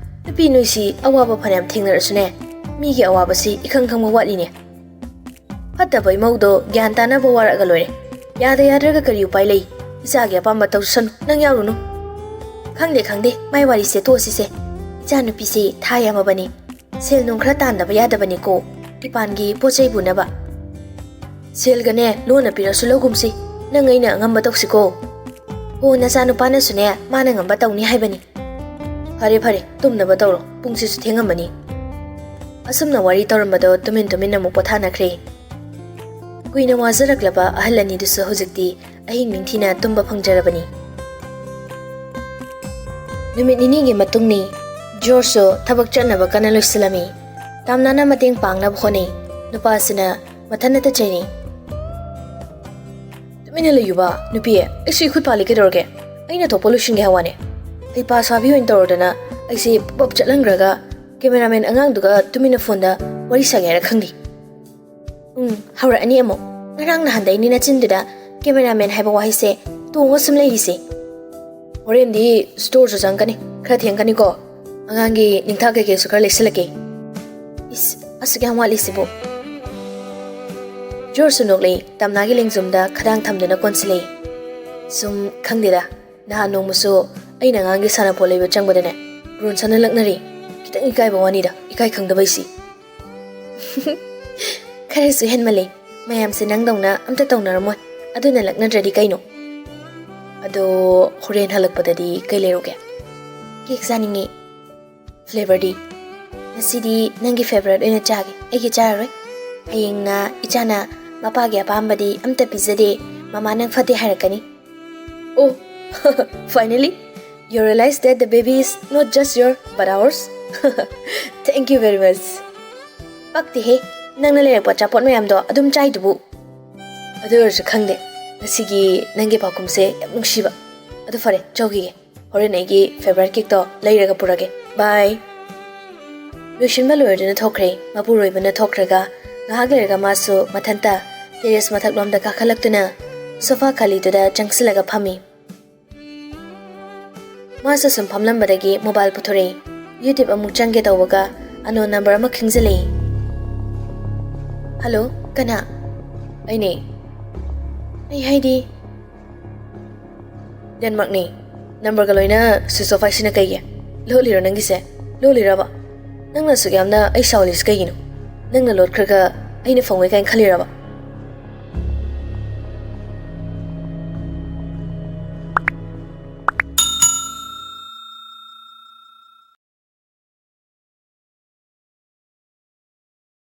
ꯅꯨꯄꯤ ꯅꯣꯏꯁꯤ ꯑꯋꯥꯕ ꯐꯅꯌꯥꯝ ꯊꯦꯡꯅꯔꯁꯨꯅꯦ, ꯃꯤꯒꯤ ꯑꯋꯥꯕꯁꯤ ꯏꯈꯪ ꯈꯪꯕ ꯋꯥꯠꯂꯤꯅꯦ꯫ ꯐꯠꯇꯕ ꯏꯃꯧꯗꯣ ꯒ꯭ꯌꯥꯟ ꯇꯥꯅꯕ ꯋꯥꯔꯛꯑꯒ ꯂꯣꯏꯔꯦ꯫ ꯌꯥꯗ ꯌꯥꯗ꯭ꯔꯒ ꯀꯔꯤ ꯎꯄꯥꯏ ꯂꯩ? ꯏꯆꯥꯒꯤ ꯑꯄꯥꯝꯕ ꯇꯧꯁꯅꯨ, ꯅꯪ ꯌꯥꯎꯔꯨꯅꯨ꯫ ꯈꯪꯗꯦ, ꯈꯪꯗꯦ, ꯃꯥꯏ ꯋꯥꯔꯤꯁꯦ ꯇꯣꯛꯑꯁꯤꯁꯦ꯫ ꯏꯆꯥꯅꯨꯄꯤꯁꯦ ꯊꯥ ꯌꯥꯝꯃꯕꯅꯤ, ꯁꯦꯜ ꯅꯨꯡ ꯈꯔ ꯇꯥꯟꯗꯕ ꯌꯥꯗꯕꯅꯤꯀꯣ, ꯏꯄꯥꯟꯒꯤ ꯄꯣꯠ ꯆꯩ ꯄꯨꯅꯕ꯫ ꯁꯦꯜꯒꯅꯦ ꯂꯣꯟꯅ ꯄꯤꯔꯁꯨ ꯂꯧꯒꯨꯝꯁꯤ, ꯅꯪ ꯑꯩꯅ ꯑꯉꯝꯕ ꯇꯧꯁꯤꯀꯣ꯫ ꯍꯣ, ꯅꯆꯥꯅꯨꯄꯥꯅꯁꯨꯅꯦ ꯃꯥꯅ ꯉꯝꯕ ꯇꯧꯅꯤ ꯍꯥꯏꯕꯅꯤ꯫ ꯐꯔꯦ ꯐꯔꯦ, ꯇꯨꯝꯅꯕ ꯇꯧꯔꯣ, ꯄꯨꯡꯁꯤꯁꯨ ꯊꯦꯡꯉꯝꯃꯅꯤ꯫ ꯑꯁꯨꯝꯅ ꯋꯥꯔꯤ ꯇꯧꯔꯝꯕꯗꯣ ꯇꯨꯃꯤꯟ ꯇꯨꯃꯤꯟ ꯑꯃꯨꯛ ꯄꯣꯊꯥꯅꯈ꯭ꯔꯦ꯫ ꯀꯨꯏꯅ ꯋꯥꯖꯔꯛꯂꯕ ꯑꯍꯜ ꯑꯅꯤꯗꯨꯁꯨ ꯍꯧꯖꯤꯛꯇꯤ ꯑꯍꯤꯡ ꯅꯤꯡꯊꯤꯅ ꯇꯨꯝꯕ ꯐꯪꯖꯔꯕꯅꯤ꯫ ꯅꯨꯃꯤꯠ ꯅꯤꯅꯤꯒꯤ ꯃꯇꯨꯡꯅꯤ꯫ ꯖꯣꯔꯖꯁꯨ ꯊꯕꯛ ꯆꯠꯅꯕ ꯀꯟꯅ ꯂꯣꯏꯁꯤꯜꯂꯝꯃꯤ꯫ ꯇꯥꯝꯅꯥꯅ ꯃꯇꯦꯡ ꯄꯥꯡꯅꯕ ꯍꯣꯠꯅꯩ꯫ ꯅꯨꯄꯥꯁꯤꯅ ꯃꯊꯟꯅꯇ ꯆꯩꯅꯩ꯫ "ꯇꯨꯃꯤꯟꯅ ꯂꯩꯌꯨꯕ ꯅꯨꯄꯤ, ꯑꯩꯁꯨ ꯏꯈꯨꯠ ꯄꯥꯜꯂꯤ ꯀꯩꯗꯧꯔꯒꯦ? ꯑꯩꯅ ꯊꯣꯛꯄ ꯂꯣꯏꯁꯤꯟꯒꯦ ꯍꯥꯏ ꯋꯥꯅꯦ꯫ ꯍꯩꯄꯥ ꯁꯥꯕꯤ ꯑꯣꯏꯅ ꯇꯧꯔꯗꯅ ꯑꯩꯁꯦ ꯄꯨꯞ ꯆꯠꯍꯟꯈ꯭ꯔꯒ ꯀꯦꯃꯦꯔꯥꯃꯦꯟ ꯑꯉꯥꯡꯗꯨꯒ ꯇꯨꯃꯤꯟꯅ ꯐꯣꯟꯗ ꯋꯥꯔꯤ ꯁꯥꯒꯦ ꯍꯥꯏꯔ ꯈꯪꯗꯦ꯫ ꯎꯝ, ꯍꯧꯔꯛꯑꯅꯤ ꯑꯃꯨꯛ꯫ ꯉꯔꯥꯡ ꯅꯍꯥꯟꯗꯩꯅꯤ ꯅꯆꯤꯟꯗꯨꯗ ꯀꯦꯃꯦꯔꯥꯃꯦꯟ ꯍꯥꯏꯕ ꯋꯥꯍꯩꯁꯦ ꯇꯣꯡꯉ ꯁꯨꯝ ꯂꯩꯔꯤꯁꯦ꯫ ꯍꯣꯔꯦꯟꯗꯤ ꯁ꯭ꯇꯣꯔꯁꯨ ꯆꯪꯒꯅꯤ, ꯈꯔ ꯊꯦꯡꯒꯅꯤꯀꯣ꯫ ꯑꯉꯥꯡꯒꯤ ꯅꯤꯡꯊꯥ ꯀꯩꯀꯩꯁꯨ ꯈꯔ ꯂꯩꯁꯤꯜꯂꯛꯀꯦ꯫ ꯏꯁ, ꯑꯁꯨꯛ ꯌꯥꯝ ꯋꯥꯠꯂꯤꯁꯤꯕꯨ?" ꯖꯣꯔꯖꯁꯨ ꯅꯣꯛꯂꯛꯏ, ꯇꯝꯅꯥꯒꯤ ꯂꯦꯡꯖꯨꯝꯗ ꯈꯗꯥꯡ ꯊꯝꯗꯨꯅ ꯀꯣꯟꯁꯤꯜꯂꯛꯏ꯫ ꯁꯨꯝ ꯈꯪꯗꯦꯗ, ꯅꯍꯥꯟ ꯅꯣꯡꯃꯁꯨ ꯑꯩꯅ ꯑꯉꯥꯡꯒꯤ ꯁꯥꯟꯅꯄꯣꯠ ꯂꯩꯕ ꯆꯪꯕꯗꯅꯦ, ꯕ꯭ꯔꯣꯟꯁꯟꯅ ꯂꯛꯅꯔꯦ꯫ ꯈꯤꯇꯪ ꯏꯀꯥꯏꯕ ꯋꯥꯅꯤꯗ, ꯏꯀꯥꯏ ꯈꯪꯗꯕꯩꯁꯤ꯫ "ꯈꯔꯁꯨ ꯍꯦꯟꯃꯜꯂꯦ꯫ ꯃꯌꯥꯝꯁꯦ ꯅꯪꯗꯧꯅ ꯑꯝꯇ ꯇꯧꯅꯔꯝꯃꯣꯏ꯫ ꯑꯗꯨꯅ ꯂꯛꯅꯗ꯭ꯔꯗꯤ ꯀꯩꯅꯣ? ꯑꯗꯣ ꯍꯣꯔꯦꯟ ꯍꯜꯂꯛꯄꯗꯗꯤ ꯀꯩ ꯂꯩꯔꯨꯒꯦ?" "ꯀꯦꯛ ꯆꯥꯅꯤꯡꯉꯤ꯫" "ꯐ꯭ꯂꯦꯚꯔꯗꯤ?" "ꯉꯁꯤꯗꯤ ꯅꯪꯒꯤ ꯐꯦꯚꯔꯦꯠ ꯑꯣꯏꯅ ꯆꯥꯒꯦ, ꯑꯩꯒꯤ ꯆꯥꯔꯔꯣꯏ꯫ ꯍꯌꯦꯡꯅ ꯏꯆꯥꯅ ꯃꯄꯥꯒꯤ ꯑꯄꯥꯝꯕꯗꯤ ꯑꯝꯇ ꯄꯤꯖꯗꯦ, ꯃꯃꯥ ꯅꯪ ꯐꯠꯇꯦ ꯍꯥꯏꯔꯛꯀꯅꯤ꯫ Oh, finally, you realize that the baby is not just your, but ours. Thank you very much. ꯄꯛꯇꯦꯍꯦ, ꯅꯪꯅ ꯂꯩꯔꯛꯄ ꯑꯆꯥꯄꯣꯠ ꯃꯌꯥꯝꯗꯣ ꯑꯗꯨꯝ ꯆꯥꯏꯗꯨꯕꯨ꯫ ꯑꯗꯨ ꯑꯣꯏꯔꯁꯨ ꯈꯪꯗꯦ, ꯉꯁꯤꯒꯤ ꯅꯪꯒꯤ ꯄꯥꯎꯈꯨꯝꯁꯦ ꯌꯥꯝ ꯅꯨꯡꯁꯤꯕ꯫ ꯑꯗꯨ ꯐꯔꯦ, ꯆꯧꯈꯤꯒꯦ꯫ ꯍꯣꯔꯦꯟ ꯑꯩꯒꯤ favourite cakeꯇꯣ ꯂꯩꯔꯒ ꯄꯨꯔꯒꯦ꯫ Bye. ꯂꯣꯏꯁꯤꯟꯕ ꯂꯣꯏꯔꯗꯨꯅ ꯊꯣꯛꯈ꯭ꯔꯦ꯫ ꯃꯄꯨꯔꯣꯏꯕꯅ ꯊꯣꯛꯈ꯭ꯔꯒ ꯉꯥꯏꯍꯥꯛ ꯂꯩꯔꯒ ꯃꯥꯁꯨ ꯃꯊꯟꯇ terrace ꯃꯊꯛꯂꯣꯝꯗ ꯀꯥꯈꯠꯂꯛꯇꯨꯅ sofa ꯈꯥꯂꯤꯗꯨꯗ ꯆꯪꯁꯤꯜꯂꯒ ꯐꯝꯃꯤ꯫ ꯃꯥꯁꯨ ꯁꯨꯝ ꯐꯝꯂꯝꯕꯗꯒꯤ mobile ꯄꯨꯊꯣꯔꯛꯏ꯫ YouTube ꯑꯃꯨꯛ ꯆꯪꯒꯦ ꯇꯧꯕꯒ unknown number ꯑꯃ ꯈꯤꯡꯖꯤꯜꯂꯛꯏ꯫ Hello, ꯀꯅꯥ? ꯑꯩꯅꯦ꯫ ꯑꯩ ꯍꯥꯏꯗꯤ? ꯗꯦꯟꯃꯥꯔꯛꯅꯤ꯫ Numberꯒ ꯂꯣꯏꯅ switch off ꯍꯥꯏꯁꯤꯅ ꯀꯩꯒꯤ? ꯂꯣꯠꯂꯤꯔꯣ ꯅꯪꯒꯤꯁꯦ? ꯂꯣꯠꯂꯤꯔꯕ? ꯅꯪꯅ ꯑꯁꯨꯛ ꯌꯥꯝꯅ ꯑꯩ ꯁꯥꯎꯍꯜꯂꯤꯁꯤ ꯀꯩꯒꯤꯅꯣ? ꯅꯪꯅ ꯂꯣꯠꯈ꯭ꯔꯒ ꯑꯩꯅ ꯐꯪꯉꯣꯏ ꯀꯥꯏꯅ ꯈꯜꯂꯤꯔꯕ?